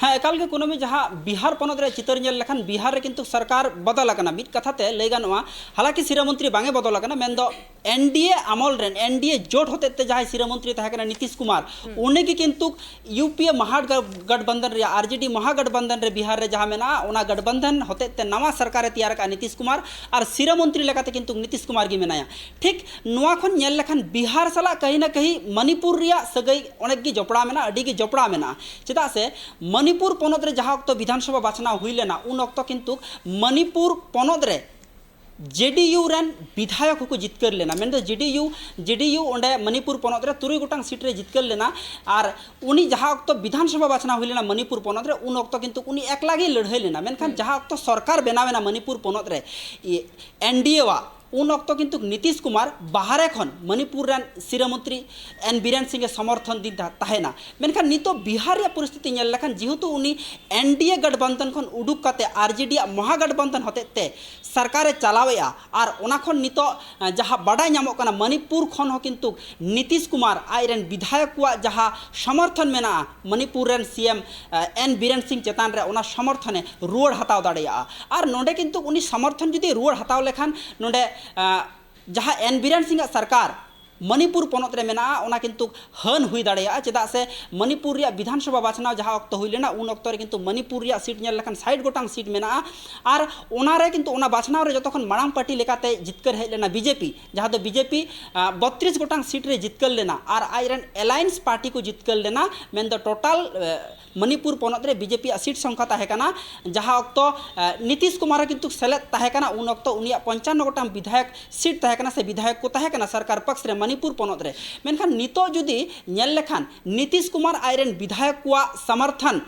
ᱦᱮᱸ, ᱮᱠᱟᱞ ᱜᱮ ᱠᱩᱱᱟᱹᱢᱤ, ᱡᱟᱦᱟᱸ ᱵᱤᱦᱟᱨ ᱯᱚᱱᱚᱛ ᱨᱮᱭᱟᱜ ᱪᱤᱛᱟᱹᱨ ᱧᱮᱞ ᱞᱮᱠᱷᱟᱱ ᱵᱤᱦᱟᱨ ᱨᱮ ᱠᱤᱱᱛᱩ ᱥᱚᱨᱠᱟᱨ ᱵᱚᱫᱚᱞ ᱟᱠᱟᱱᱟ᱾ ᱢᱤᱫ ᱠᱟᱛᱷᱟ ᱛᱮ ᱞᱟᱹᱭ ᱜᱟᱱᱚᱜᱼᱟ, ᱦᱟᱞᱟᱠᱤ ᱥᱤᱨᱟᱹ ᱢᱚᱱᱛᱨᱤ ᱵᱟᱝ ᱮ ᱵᱚᱫᱚᱞ ᱟᱠᱟᱱᱟ, ᱢᱮᱱᱫᱚ ᱮᱱ ᱰᱤ ᱮ ᱟᱢᱚᱞ ᱨᱮᱱ, ᱮᱱ ᱰᱤ ᱮ ᱡᱳᱴ ᱦᱚᱛᱮᱡ ᱛᱮ ᱡᱟᱦᱟᱸᱭ ᱥᱤᱨᱟᱹ ᱢᱚᱱᱛᱨᱤ ᱛᱟᱦᱮᱸ ᱠᱟᱱᱟ ᱱᱤᱛᱤᱥ ᱠᱩᱢᱟᱨ, ᱩᱱᱤ ᱜᱮ ᱠᱤᱱᱛᱩ ᱭᱩ ᱯᱤ ᱮ ᱢᱟᱦᱟ ᱜᱟ-, ᱜᱟᱴᱵᱟᱱᱫᱷᱚᱱ ᱨᱮᱭᱟᱜ, ᱟᱨ ᱡᱮ ᱰᱤ ᱢᱟᱦᱟ ᱜᱟᱴᱵᱟᱱᱫᱷᱚᱱ ᱨᱮ ᱵᱤᱦᱟᱨ ᱨᱮ ᱡᱟᱦᱟᱸ ᱢᱮᱱᱟᱜᱼᱟ, ᱚᱱᱟ ᱜᱟᱴᱵᱟᱱᱫᱷᱚᱱ ᱦᱚᱛᱮᱡ ᱛᱮ ᱱᱟᱣᱟ ᱥᱚᱨᱠᱟᱨ ᱮ ᱛᱮᱭᱟᱨ ᱟᱠᱟᱫᱼᱟ ᱱᱤᱛᱤᱥ ᱠᱩᱢᱟᱨ, ᱟᱨ ᱥᱤᱨᱟᱹ ᱢᱚᱱᱛᱨᱤ ᱞᱮᱠᱟᱛᱮ ᱠᱤᱱᱛᱩ ᱱᱤᱛᱤᱥ ᱠᱩᱢᱟᱨ ᱜᱮ ᱢᱮᱱᱟᱭᱟ᱾ ᱴᱷᱤᱠ ᱱᱚᱣᱟ ᱠᱷᱚᱱ ᱧᱮᱞ ᱞᱮᱠᱷᱟᱱ ᱵᱤᱦᱟᱨ ᱥᱟᱞᱟᱜ ᱠᱟᱹᱦᱤ ᱱᱟ ᱠᱟᱹᱦᱤ ᱢᱚᱱᱤᱯᱩᱨ ᱨᱮᱭᱟᱜ ᱥᱟᱹᱜᱟᱹᱭ ᱚᱱᱮᱠ ᱜᱮ ᱡᱚᱯᱲᱟᱣ ᱢᱮᱱᱟᱜᱼᱟ, ᱟᱹᱰᱤ ᱜᱮ ᱡᱚᱯᱲᱟᱣ ᱢᱮᱱᱟᱜᱼᱟ᱾ ᱪᱮᱫᱟᱜ ᱥᱮ ᱢᱚᱱᱤᱯᱩᱨ ᱯᱚᱱᱚᱛ ᱨᱮ ᱡᱟᱦᱟᱸ ᱚᱠᱛᱚ ᱵᱤᱫᱷᱟᱱ ᱥᱚᱵᱷᱟ ᱵᱟᱪᱷᱱᱟᱣ ᱦᱩᱭ ᱞᱮᱱᱟ, ᱩᱱ ᱚᱠᱛᱚ ᱠᱤᱱᱛᱩ ᱢᱚᱱᱤᱯᱩᱨ ᱯᱚᱱᱚᱛ ᱨᱮ ᱡᱮ ᱰᱤ ᱭᱩ ᱨᱮᱱ ᱵᱤᱫᱷᱟᱭᱚᱠ ᱦᱚᱸᱠᱚ ᱡᱤᱛᱠᱟᱹᱨ ᱞᱮᱱᱟ᱾ ᱢᱮᱱᱫᱚ ᱡᱮ ᱰᱤ ᱭᱩ, ᱡᱮ ᱰᱤ ᱭᱩ ᱚᱸᱰᱮ ᱢᱚᱱᱤᱯᱩᱨ ᱯᱚᱱᱚᱛ ᱨᱮ ᱛᱩᱨᱩᱭ ᱜᱚᱴᱟᱝ ᱥᱤᱴ ᱨᱮ ᱡᱤᱛᱠᱟᱹᱨ ᱞᱮᱱᱟ᱾ ᱟᱨ ᱩᱱᱤ ᱡᱟᱦᱟᱸ ᱚᱠᱛᱚ ᱵᱤᱫᱷᱟᱱ ᱥᱚᱵᱷᱟ ᱵᱟᱪᱷᱱᱟᱣ ᱦᱩᱭ ᱞᱮᱱᱟ ᱢᱚᱱᱤᱯᱩᱨ ᱯᱚᱱᱚᱛ ᱨᱮ, ᱩᱱ ᱚᱠᱛᱚ ᱠᱤᱱᱛᱩ ᱩᱱᱤ ᱮᱠᱞᱟ ᱜᱮᱭ ᱞᱟᱹᱲᱦᱟᱹᱭ ᱞᱮᱱᱟ᱾ ᱢᱮᱱᱠᱷᱟᱱ ᱡᱟᱦᱟᱸ ᱚᱠᱛᱚ ᱥᱚᱨᱠᱟᱨ ᱵᱮᱱᱟᱣ ᱮᱱᱟ ᱢᱚᱱᱤᱯᱩᱨ ᱯᱚᱱᱚᱛ ᱨᱮ, ᱮᱱ ᱰᱤ ᱮ ᱣᱟᱜ, ᱩᱱ ᱚᱠᱛᱚ ᱠᱤᱱᱛᱩ ᱱᱤᱛᱤᱥ ᱠᱩᱢᱟᱨ ᱵᱟᱦᱨᱮ ᱠᱷᱚᱱ ᱢᱚᱱᱤᱯᱩᱨ ᱨᱮᱱ ᱥᱤᱨᱟᱹ ᱢᱚᱱᱛᱨᱤ ᱮᱱ ᱵᱤᱨᱮᱱ ᱥᱤᱝ ᱮ ᱥᱚᱢᱚᱨᱛᱷᱚᱱ ᱫᱤᱱ ᱛᱟ-, ᱛᱟᱦᱮᱱᱟ᱾ ᱢᱮᱱᱠᱷᱟᱱ ᱱᱤᱛᱚᱜ ᱵᱤᱦᱟᱨ ᱨᱮᱭᱟᱜ ᱯᱚᱨᱤᱥᱛᱷᱤᱛᱤ ᱧᱮᱞ ᱞᱮᱠᱷᱟᱱ, ᱡᱮᱦᱮᱛᱩ ᱩᱱᱤ ᱮᱱ ᱰᱤ ᱮ ᱜᱟᱴᱷᱵᱟᱱᱫᱷᱚᱱ ᱠᱷᱚᱱ ᱩᱰᱩᱠ ᱠᱟᱛᱮ ᱟᱨ ᱡᱮ ᱰᱤ ᱭᱟᱜ ᱢᱚᱦᱟ ᱜᱟᱴᱷᱵᱟᱱᱫᱷᱚᱱ ᱦᱚᱛᱮᱡ ᱛᱮ ᱥᱚᱨᱠᱟᱨᱮ ᱪᱟᱞᱟᱣᱮᱫᱼᱟ, ᱟᱨ ᱚᱱᱟ ᱠᱷᱚᱱ ᱱᱤᱛᱚᱜ, ᱟᱸ, ᱡᱟᱦᱟᱸ ᱵᱟᱰᱟᱭ ᱧᱟᱢᱚᱜ ᱠᱟᱱᱟ, ᱢᱚᱱᱤᱯᱩᱨ ᱠᱷᱚᱱ ᱦᱚᱸ ᱠᱤᱱᱛᱩ ᱱᱤᱛᱤᱥ ᱠᱩᱢᱟᱨ ᱟᱡ ᱨᱮᱱ ᱵᱤᱫᱷᱟᱭᱚᱠ ᱠᱚᱣᱟᱜ ᱡᱟᱦᱟᱸ ᱥᱚᱢᱚᱨᱛᱷᱚᱱ ᱢᱮᱱᱟᱜᱼᱟ ᱢᱚᱱᱤᱯᱩᱨ ᱨᱮᱱ ᱥᱤ ᱮᱢ, ᱟᱸ, ᱮᱱ ᱵᱤᱨᱮᱱ ᱥᱤᱝ ᱪᱮᱛᱟᱱ ᱨᱮ, ᱚᱱᱟ ᱥᱚᱢᱚᱨᱛᱷᱚᱱᱮ ᱨᱩᱣᱟᱹᱲ ᱦᱟᱛᱟᱣ ᱫᱟᱲᱮᱭᱟᱜᱼᱟ᱾ ᱟᱨ ᱱᱚᱰᱮ ᱠᱤᱱᱛᱩ ᱩᱱᱤ ᱥᱚᱢᱚᱨᱛᱷᱚᱱ ᱡᱩᱫᱤ ᱨᱩᱣᱟᱹᱲ ᱦᱟᱛᱟᱣ ᱞᱮᱠᱷᱟᱱ, ᱱᱚᱰᱮ, ᱟᱸ, ᱡᱟᱦᱟᱸ ᱮᱱ ᱵᱤᱨᱮᱱ ᱥᱤᱝ ᱟᱜ ᱥᱚᱨᱠᱟᱨ ᱢᱚᱱᱤᱯᱩᱨ ᱯᱚᱱᱚᱛ ᱨᱮ ᱢᱮᱱᱟᱜᱼᱟ, ᱚᱱᱟ ᱠᱤᱱᱛᱩ ᱦᱟᱹᱱ ᱦᱩᱭ ᱫᱟᱲᱮᱭᱟᱜᱼᱟ᱾ ᱪᱮᱫᱟᱜ ᱥᱮ ᱢᱚᱱᱤᱯᱩᱨ ᱨᱮᱭᱟᱜ ᱵᱤᱫᱷᱟᱱ ᱥᱚᱵᱷᱟ ᱵᱟᱪᱷᱱᱟᱣ ᱡᱟᱦᱟᱸ ᱚᱠᱛᱚ ᱦᱩᱭ ᱞᱮᱱᱟ, ᱩᱱ ᱚᱠᱛᱚ ᱨᱮ ᱠᱤᱱᱛᱩ ᱢᱚᱱᱤᱯᱩᱨ ᱨᱮᱭᱟᱜ ᱥᱤᱴ ᱧᱮᱞ ᱞᱮᱠᱷᱟᱱ ᱥᱟᱴ ᱜᱚᱴᱟᱝ ᱥᱤᱴ ᱢᱮᱱᱟᱜᱼᱟ᱾ ᱟᱨ ᱚᱱᱟ ᱨᱮ ᱠᱤᱱᱛᱩ ᱚᱱᱟ ᱵᱟᱪᱷᱱᱟᱣ ᱨᱮ ᱡᱚᱛᱚ ᱠᱷᱚᱱ ᱢᱟᱲᱟᱝ ᱯᱟᱨᱴᱤ ᱞᱮᱠᱟᱛᱮ ᱡᱤᱛᱠᱟᱹᱨ ᱦᱮᱡ ᱞᱮᱱᱟ ᱵᱤ ᱡᱮ ᱯᱤ, ᱡᱟᱦᱟᱸ ᱫᱚ ᱵᱤ ᱡᱮ ᱯᱤ, ᱟᱸ, ᱵᱚᱛᱛᱨᱤᱥ ᱜᱚᱴᱟᱝ ᱥᱤᱴ ᱨᱮ ᱡᱤᱛᱠᱟᱹᱨ ᱞᱮᱱᱟ᱾ ᱟᱨ ᱟᱡ ᱨᱮᱱ ᱮᱞᱟᱭᱮᱱᱥ ᱯᱟᱨᱴᱤ ᱠᱚ ᱡᱤᱛᱠᱟᱹᱨ ᱞᱮᱱᱟ, ᱢᱮᱱᱫᱚ ᱴᱳᱴᱟᱞ, ᱟᱸ, ᱢᱚᱱᱤᱯᱩᱨ ᱯᱚᱱᱚᱛ ᱨᱮ ᱵᱤ ᱡᱮ ᱯᱤ ᱭᱟᱜ ᱥᱤᱴ ᱥᱚᱝᱠᱷᱟ ᱛᱟᱦᱮᱸ ᱠᱟᱱᱟ, ᱡᱟᱦᱟᱸ ᱚᱠᱛᱚ, ᱮ, ᱱᱤᱛᱤᱥ ᱠᱩᱢᱟᱨ ᱦᱚᱸ ᱠᱤᱱᱛᱩ ᱥᱮᱞᱮᱫ ᱛᱟᱦᱮᱸ ᱠᱟᱱᱟ, ᱩᱱ ᱚᱠᱛᱚ ᱩᱱᱤᱭᱟᱜ ᱯᱚᱧᱪᱟᱱᱱᱚ ᱜᱚᱴᱟᱝ ᱵᱤᱫᱷᱟᱭᱚᱠ ᱥᱤᱴ ᱛᱟᱦᱮᱸ ᱠᱟᱱᱟ ᱥᱮ ᱵᱤᱫᱷᱟᱭᱚᱠ ᱠᱚ ᱛᱟᱦᱮᱸ ᱠᱟᱱᱟ ᱥᱚᱨᱠᱟᱨ ᱯᱚᱠᱥ ᱨᱮ ᱢᱚᱱᱤᱯᱩᱨ ᱯᱚᱱᱚᱛ ᱨᱮ᱾ ᱢᱮᱱᱠᱷᱟᱱ ᱱᱤᱛᱚᱜ ᱡᱩᱫᱤ ᱧᱮᱞ ᱞᱮᱠᱷᱟᱱ, ᱱᱤᱛᱤᱥ ᱠᱩᱢᱟᱨ ᱟᱡ ᱨᱮᱱ ᱵᱤᱫᱷᱟᱭᱚᱠ ᱠᱚᱣᱟᱜ ᱥᱚᱢᱚᱨᱛᱷᱚᱱ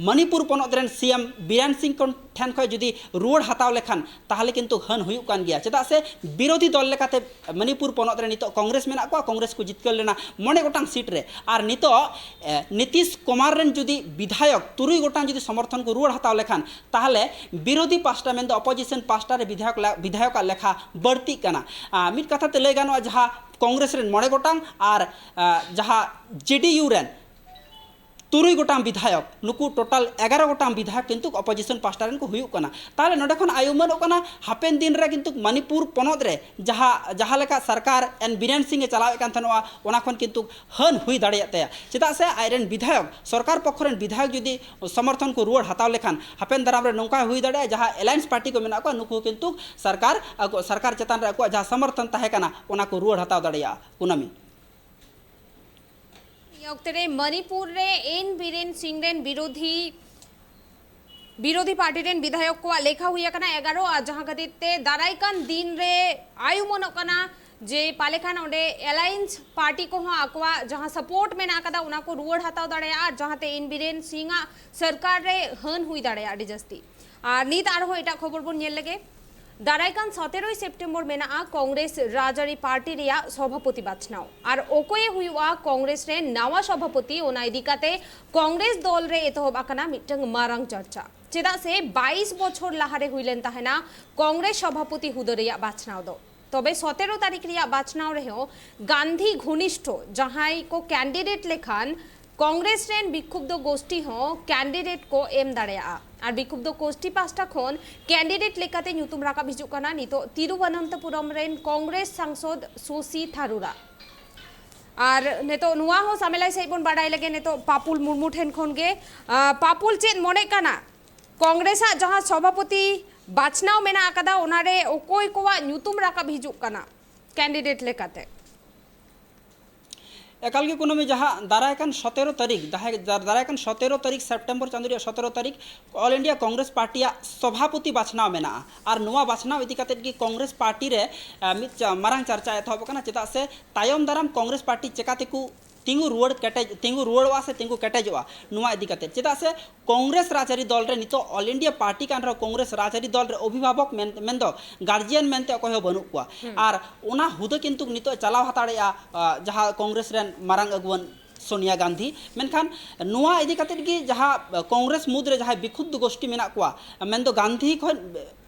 ᱢᱚᱱᱤᱯᱩᱨ ᱯᱚᱱᱚᱛ ᱨᱮᱱ ᱥᱤ ᱮᱢ ᱵᱤᱨᱮᱱ ᱥᱤᱝ ᱠᱚ ᱴᱷᱮᱱ ᱠᱷᱚᱱ ᱡᱩᱫᱤ ᱨᱩᱣᱟᱹᱲ ᱦᱟᱛᱟᱣ ᱞᱮᱠᱷᱟᱱ, ᱛᱟᱦᱚᱞᱮ ᱠᱤᱱᱛᱩ ᱦᱟᱹᱱ ᱦᱩᱭᱩᱜ ᱠᱟᱱ ᱜᱮᱭᱟ᱾ ᱪᱮᱫᱟᱜ ᱥᱮ ᱵᱤᱨᱳᱫᱷᱤ ᱫᱚᱞ ᱞᱮᱠᱟᱛᱮ ᱢᱚᱱᱤᱯᱩᱨ ᱯᱚᱱᱚᱛ ᱨᱮ ᱱᱤᱛᱚᱜ ᱠᱚᱝᱜᱨᱮᱥ ᱢᱮᱱᱟᱜ ᱠᱚᱣᱟ, ᱠᱚᱝᱜᱨᱮᱥ ᱠᱚ ᱡᱤᱛᱠᱟᱹᱨ ᱞᱮᱱᱟ ᱢᱚᱬᱮ ᱜᱚᱴᱟᱝ ᱥᱤᱴ ᱨᱮ᱾ ᱟᱨ ᱱᱤᱛᱚᱜ, ᱮ, ᱱᱤᱛᱤᱥ ᱠᱩᱢᱟᱨ ᱨᱮᱱ ᱡᱩᱫᱤ ᱵᱤᱫᱷᱟᱭᱚᱠ ᱛᱩᱨᱩᱭ ᱜᱚᱴᱟᱝ ᱡᱩᱫᱤ ᱥᱚᱢᱚᱨᱛᱷᱚᱱ ᱠᱚ ᱨᱩᱣᱟᱹᱲ ᱦᱟᱛᱟᱣ ᱞᱮᱠᱷᱟᱱ, ᱛᱟᱦᱚᱞᱮ ᱵᱤᱨᱳᱫᱷᱤ ᱯᱟᱥᱴᱟ, ᱢᱮᱱᱫᱚ ᱚᱯᱳᱡᱤᱥᱚᱱ ᱯᱟᱥᱴᱟ ᱨᱮ ᱵᱤᱫᱷᱟᱭᱚᱠ ᱞᱮ-, ᱵᱤᱫᱷᱟᱭᱚᱠᱟᱜ ᱞᱮᱠᱷᱟ ᱵᱟᱹᱲᱛᱤᱜ ᱠᱟᱱᱟ᱾ ᱟ, ᱢᱤᱫ ᱠᱟᱛᱷᱟ ᱛᱮ ᱞᱟᱹᱭ ᱜᱟᱱᱚᱜᱼᱟ, ᱡᱟᱦᱟᱸ ᱠᱚᱝᱜᱨᱮᱥ ᱨᱮᱱ ᱢᱚᱬᱮ ᱜᱚᱴᱟᱝ ᱟᱨ, ᱟ, ᱡᱟᱦᱟᱸ ᱡᱮ ᱰᱤ ᱭᱩ ᱨᱮᱱ ᱛᱩᱨᱩᱭ ᱜᱚᱴᱟᱝ ᱵᱤᱫᱷᱟᱭᱚᱠ, ᱱᱩᱠᱩ ᱴᱳᱴᱟᱞ ᱮᱜᱟᱨᱚ ᱜᱚᱴᱟᱝ ᱵᱤᱫᱷᱟᱭᱚᱠ ᱠᱤᱱᱛᱩ ᱚᱯᱳᱡᱤᱥᱚᱱ ᱯᱟᱥᱴᱟ ᱨᱮᱱ ᱠᱚ ᱦᱩᱭᱩᱜ ᱠᱟᱱᱟ᱾ ᱛᱟᱦᱚᱞᱮ ᱱᱚᱰᱮ ᱠᱷᱚᱱ ᱟᱭ ᱩᱢᱟᱹᱱᱚᱜ ᱠᱟᱱᱟ, ᱦᱟᱯᱮᱱ ᱫᱤᱱ ᱨᱮ ᱠᱤᱱᱛᱩ ᱢᱚᱱᱤᱯᱩᱨ ᱯᱚᱱᱚᱛ ᱨᱮ ᱡᱟᱦᱟᱸ, ᱡᱟᱦᱟᱸ ᱞᱮᱠᱟ ᱥᱚᱨᱠᱟᱨ ᱮᱱ ᱵᱤᱨᱮᱱ ᱥᱤᱝ ᱮ ᱪᱟᱞᱟᱣᱮᱫ ᱠᱟᱱ ᱛᱟᱦᱮᱱᱚᱜᱼᱟ, ᱚᱱᱟ ᱠᱷᱚᱱ ᱠᱤᱱᱛᱩ ᱦᱟᱹᱱ ᱦᱩᱭ ᱫᱟᱲᱮᱭᱟᱜ ᱛᱟᱭᱟ᱾ ᱪᱮᱫᱟᱜ ᱥᱮ ᱟᱡ ᱨᱮᱱ ᱵᱤᱫᱷᱟᱭᱚᱠ, ᱥᱚᱨᱠᱟᱨ ᱯᱚᱠᱠᱷᱚ ᱨᱮᱱ ᱵᱤᱫᱷᱟᱭᱚᱠ ᱡᱩᱫᱤ ᱥᱚᱢᱚᱨᱛᱷᱚᱱ ᱠᱚ ᱨᱩᱣᱟᱹᱲ ᱦᱟᱛᱟᱣ ᱞᱮᱠᱷᱟᱱ, ᱦᱟᱯᱮᱱ ᱫᱟᱨᱟᱢ ᱨᱮ ᱱᱚᱝᱠᱟ ᱦᱩᱭ ᱫᱟᱲᱮᱭᱟᱜᱼᱟ, ᱡᱟᱦᱟᱸ ᱮᱞᱟᱭᱮᱱᱥ ᱯᱟᱨᱴᱤ ᱠᱚ ᱢᱮᱱᱟᱜ ᱠᱚᱣᱟ, ᱱᱩᱠᱩ ᱦᱚᱸ ᱠᱤᱱᱛᱩ ᱥᱚᱨᱠᱟᱨ, ᱟᱠᱚ, ᱥᱚᱨᱠᱟᱨ ᱪᱮᱛᱟᱱ ᱨᱮ ᱟᱠᱚᱣᱟᱜ ᱡᱟᱦᱟᱸ ᱥᱚᱢᱚᱨᱛᱷᱚᱱ ᱛᱟᱦᱮᱸ ᱠᱟᱱᱟ, ᱚᱱᱟ ᱠᱚ ᱨᱩᱣᱟᱹᱲ ᱦᱟᱛᱟᱣ ᱫᱟᱲᱮᱭᱟᱜᱼᱟ᱾ ᱠᱩᱱᱟᱹᱢᱤ᱾ ᱱᱤᱭᱟᱹ ᱚᱠᱛᱮ ᱨᱮ ᱢᱚᱱᱤᱯᱩᱨ ᱨᱮ ᱮᱱ ᱵᱤᱨᱮᱱ ᱥᱤᱝ ᱨᱮᱱ ᱵᱤᱨᱳᱫᱷᱤ, ᱵᱤᱨᱳᱫᱷᱤ ᱯᱟᱨᱴᱤ ᱨᱮᱱ ᱵᱤᱫᱷᱟᱭᱚᱠ ᱠᱚᱣᱟᱜ ᱞᱮᱠᱷᱟ ᱦᱩᱭ ᱟᱠᱟᱱᱟ ᱮᱜᱟᱨᱚ, ᱟᱨ ᱡᱟᱦᱟᱸ ᱠᱷᱟᱹᱛᱤᱨ ᱛᱮ ᱫᱟᱨᱟᱭ ᱠᱟᱱ ᱫᱤᱱ ᱨᱮ ᱟᱭ ᱩᱢᱟᱹᱱᱚᱜ ᱠᱟᱱᱟ ᱡᱮ ᱯᱟᱞᱮ ᱠᱷᱟᱱ ᱚᱸᱰᱮ ᱮᱞᱟᱭᱮᱱᱥ ᱯᱟᱨᱴᱤ ᱠᱚᱦᱚᱸ ᱟᱠᱚᱣᱟᱜ ᱡᱟᱦᱟᱸ ᱥᱟᱯᱳᱨᱴ ᱢᱮᱱᱟᱜ ᱟᱠᱟᱫᱟ, ᱚᱱᱟ ᱠᱚ ᱨᱩᱣᱟᱹᱲ ᱦᱟᱛᱟᱣ ᱫᱟᱲᱮᱭᱟᱜᱼᱟ, ᱟᱨ ᱡᱟᱦᱟᱸᱛᱮ ᱮᱱ ᱵᱤᱨᱮᱱ ᱥᱤᱝ ᱟᱜ ᱥᱚᱨᱠᱟᱨ ᱨᱮ ᱦᱟᱹᱱ ᱦᱩᱭ ᱫᱟᱲᱮᱭᱟᱜᱼᱟ ᱟᱹᱰᱤ ᱡᱟᱹᱥᱛᱤ᱾ ᱟᱨ ᱱᱤᱛ ᱟᱨᱦᱚᱸ ᱮᱴᱟᱜ ᱠᱷᱚᱵᱚᱨ ᱵᱚᱱ ᱧᱮᱞ ᱞᱮᱜᱮ᱾ ᱫᱟᱨᱟᱭ ᱠᱟᱱ ᱥᱚᱛᱮᱨᱚᱭ ᱥᱮᱯᱴᱮᱢᱵᱚᱨ ᱢᱮᱱᱟᱜᱼᱟ ᱠᱚᱝᱜᱨᱮᱥ ᱨᱟᱡᱽᱟᱹᱨᱤ ᱯᱟᱨᱴᱤ ᱨᱮᱭᱟᱜ ᱥᱚᱵᱷᱟᱯᱚᱛᱤ ᱵᱟᱪᱷᱱᱟᱣ᱾ ᱟᱨ ᱚᱠᱚᱭᱮ ᱦᱩᱭᱩᱜᱼᱟ ᱠᱚᱝᱜᱨᱮᱥ ᱨᱮᱱ ᱱᱟᱣᱟ ᱥᱚᱵᱷᱟᱯᱚᱛᱤ, ᱚᱱᱟ ᱤᱫᱤ ᱠᱟᱛᱮ ᱠᱚᱝᱜᱨᱮᱥ ᱫᱚᱞ ᱨᱮ ᱮᱛᱚᱦᱚᱵ ᱟᱠᱟᱱᱟ ᱢᱤᱫᱴᱟᱝ ᱢᱟᱨᱟᱝ ᱪᱟᱨᱪᱟ᱾ ᱪᱮᱫᱟᱜ ᱥᱮ ᱵᱟᱭᱤᱥ ᱵᱚᱪᱷᱚᱨ ᱞᱟᱦᱟᱨᱮ ᱦᱩᱭ ᱞᱮᱱ ᱛᱟᱦᱮᱱᱟ ᱠᱚᱝᱜᱨᱮᱥ ᱥᱚᱵᱷᱟᱯᱚᱛᱤ ᱦᱩᱫᱟᱹ ᱨᱮᱭᱟᱜ ᱵᱟᱪᱷᱱᱟᱣ ᱫᱚ᱾ ᱛᱚᱵᱮ ᱥᱚᱛᱮᱨᱚ ᱛᱟᱹᱨᱤᱠᱷ ᱨᱮᱭᱟᱜ ᱵᱟᱪᱷᱱᱟᱣ ᱨᱮᱦᱚᱸ ᱜᱟᱱᱫᱷᱤ ᱜᱷᱚᱱᱤᱥᱴᱷᱚ ᱡᱟᱦᱟᱸᱭ ᱠᱚ ᱠᱮᱱᱰᱤᱰᱮᱴ ᱞᱮᱠᱷᱟᱱ ᱠᱚᱝᱜᱨᱮᱥ ᱨᱮᱱ ᱵᱤᱠᱷᱩᱵᱫᱚ ᱜᱳᱥᱴᱤ ᱦᱚᱸ ᱠᱮᱱᱰᱤᱰᱮᱴ ᱠᱚ ᱮᱢ ᱫᱟᱲᱮᱭᱟᱜᱼᱟ᱾ ᱟᱨ ᱵᱤᱠᱷᱩᱵᱫᱚ ᱜᱳᱥᱴᱤ ᱯᱟᱦᱴᱟ ᱠᱷᱚᱱ ᱠᱮᱱᱰᱤᱰᱮᱴ ᱞᱮᱠᱟᱛᱮ ᱧᱩᱛᱩᱢ ᱨᱟᱠᱟᱵ ᱦᱤᱡᱩᱜ ᱠᱟᱱᱟ ᱱᱤᱛᱚᱜ ᱛᱤᱨᱩᱵᱚᱱᱚᱱᱛᱚᱯᱩᱨᱚᱢ ᱨᱮᱱ ᱠᱚᱝᱜᱨᱮᱥ ᱥᱟᱝᱥᱚᱫ ᱥᱩᱥᱤ ᱛᱷᱟᱨᱩᱨᱟ᱾ ᱟᱨ ᱱᱤᱛᱚᱜ ᱱᱚᱣᱟ ᱦᱚᱸ ᱥᱟᱢᱮᱞᱟᱭ ᱥᱟᱺᱦᱤᱡ ᱵᱚᱱ ᱵᱟᱰᱟᱭ ᱞᱮᱜᱮ ᱱᱤᱛᱚᱜ ᱯᱟᱯᱩᱞ ᱢᱩᱨᱢᱩ ᱴᱷᱮᱱ ᱠᱷᱚᱱ ᱜᱮ᱾ ᱟᱸ, ᱯᱟᱯᱩᱞ, ᱪᱮᱫ ᱢᱚᱱᱮᱜ ᱠᱟᱱᱟ, ᱠᱚᱝᱜᱨᱮᱥᱟᱜ ᱡᱟᱦᱟᱸ ᱥᱚᱵᱷᱟᱯᱚᱛᱤ ᱵᱟᱪᱷᱱᱟᱣ ᱢᱮᱱᱟᱜ ᱟᱠᱟᱫᱟ, ᱚᱱᱟᱨᱮ ᱚᱠᱚᱭ ᱠᱚᱣᱟᱜ ᱧᱩᱛᱩᱢ ᱨᱟᱠᱟᱵ ᱦᱤᱡᱩᱜ ᱠᱟᱱᱟ ᱠᱮᱱᱰᱤᱰᱮᱴ ᱞᱮᱠᱟᱛᱮ? ᱮᱠᱟᱞ ᱜᱮ ᱠᱩᱱᱟᱹᱢᱤ, ᱡᱟᱦᱟᱸ ᱫᱟᱨᱟᱭ ᱠᱟᱱ ᱥᱚᱛᱮᱨᱚ ᱛᱟᱹᱨᱤᱠᱷ, ᱡᱟᱦᱟᱸ ᱫᱟᱨᱟᱭ ᱠᱟᱱ ᱥᱚᱛᱮᱨᱚ ᱛᱟᱹᱨᱤᱠᱷ ᱥᱮᱯᱴᱮᱢᱵᱚᱨ ᱪᱟᱸᱫᱳ ᱨᱮᱭᱟᱜ ᱥᱚᱛᱮᱨᱚ ᱛᱟᱹᱨᱤᱠᱷ All India Congress ᱯᱟᱨᱴᱤᱭᱟᱜ ᱥᱚᱵᱷᱟᱯᱚᱛᱤ ᱵᱟᱪᱷᱱᱟᱣ ᱢᱮᱱᱟᱜᱼᱟ᱾ ᱟᱨ ᱱᱚᱣᱟ ᱵᱟᱪᱷᱱᱟᱣ ᱤᱫᱤ ᱠᱟᱛᱮᱫ ᱜᱮ ᱠᱚᱝᱜᱨᱮᱥ ᱯᱟᱨᱴᱤ ᱨᱮ, ᱟᱸ, ᱢᱤᱫ ᱪᱟ-, ᱢᱟᱨᱟᱝ ᱪᱟᱨᱪᱟ ᱮᱛᱚᱦᱚᱵ ᱟᱠᱟᱱᱟ᱾ ᱪᱮᱫᱟᱜ ᱥᱮ ᱛᱟᱭᱚᱢ ᱫᱟᱨᱟᱢ ᱠᱚᱝᱜᱨᱮᱥ ᱯᱟᱨᱴᱤ ᱪᱮᱠᱟ ᱛᱮᱠᱚ ᱛᱤᱸᱜᱩ ᱨᱩᱣᱟᱹᱲ ᱠᱮᱴᱮᱡ, ᱛᱤᱸᱜᱩ ᱨᱩᱣᱟᱹᱲᱚᱜᱼᱟ ᱥᱮ ᱛᱤᱸᱜᱩ ᱠᱮᱴᱮᱡᱚᱜᱼᱟ, ᱱᱚᱣᱟ ᱤᱫᱤ ᱠᱟᱛᱮᱫ᱾ ᱪᱮᱫᱟᱜ ᱥᱮ ᱠᱚᱝᱜᱨᱮᱥ ᱨᱟᱡᱽᱟᱹᱨᱤ ᱫᱚᱞ ᱨᱮ ᱱᱤᱛᱚᱜ All India ᱯᱟᱨᱴᱤ ᱠᱟᱱ ᱨᱮᱦᱚᱸ ᱠᱚᱝᱜᱨᱮᱥ ᱨᱟᱡᱽᱟᱹᱨᱤ ᱫᱚᱞ ᱨᱮ ᱚᱵᱷᱤᱵᱷᱟᱵᱚᱠ ᱢᱮᱱ, ᱢᱮᱱᱫᱚ ᱜᱟᱨᱡᱤᱭᱟᱱ ᱢᱮᱱᱛᱮ ᱚᱠᱚᱭ ᱦᱚᱸ ᱵᱟᱹᱱᱩᱜ ᱠᱚᱣᱟ᱾ ᱟᱨ ᱚᱱᱟ ᱦᱩᱫᱟᱹ ᱠᱤᱱᱛᱩ ᱱᱤᱛᱚᱜ ᱪᱟᱞᱟᱣ ᱦᱟᱛᱟᱲᱮᱜᱼᱟ, ᱟ, ᱡᱟᱦᱟᱸ ᱠᱚᱝᱜᱨᱮᱥ ᱨᱮᱱ ᱢᱟᱨᱟᱝ ᱟᱹᱜᱩᱣᱟᱹᱱ ᱥᱳᱱᱤᱭᱟ ᱜᱟᱱᱫᱷᱤ᱾ ᱢᱮᱱᱠᱷᱟᱱ ᱱᱚᱣᱟ ᱤᱫᱤ ᱠᱟᱛᱮᱫ ᱜᱮ ᱡᱟᱦᱟᱸ, ᱟ, ᱠᱚᱝᱜᱨᱮᱥ ᱢᱩᱫᱽ ᱨᱮ ᱡᱟᱦᱟᱸᱭ ᱵᱤᱠᱷᱩᱵᱫ ᱜᱳᱥᱴᱤ ᱢᱮᱱᱟᱜ ᱠᱚᱣᱟ, ᱢᱮᱱᱫᱚ ᱜᱟᱱᱫᱷᱤ ᱠᱷᱚᱱ,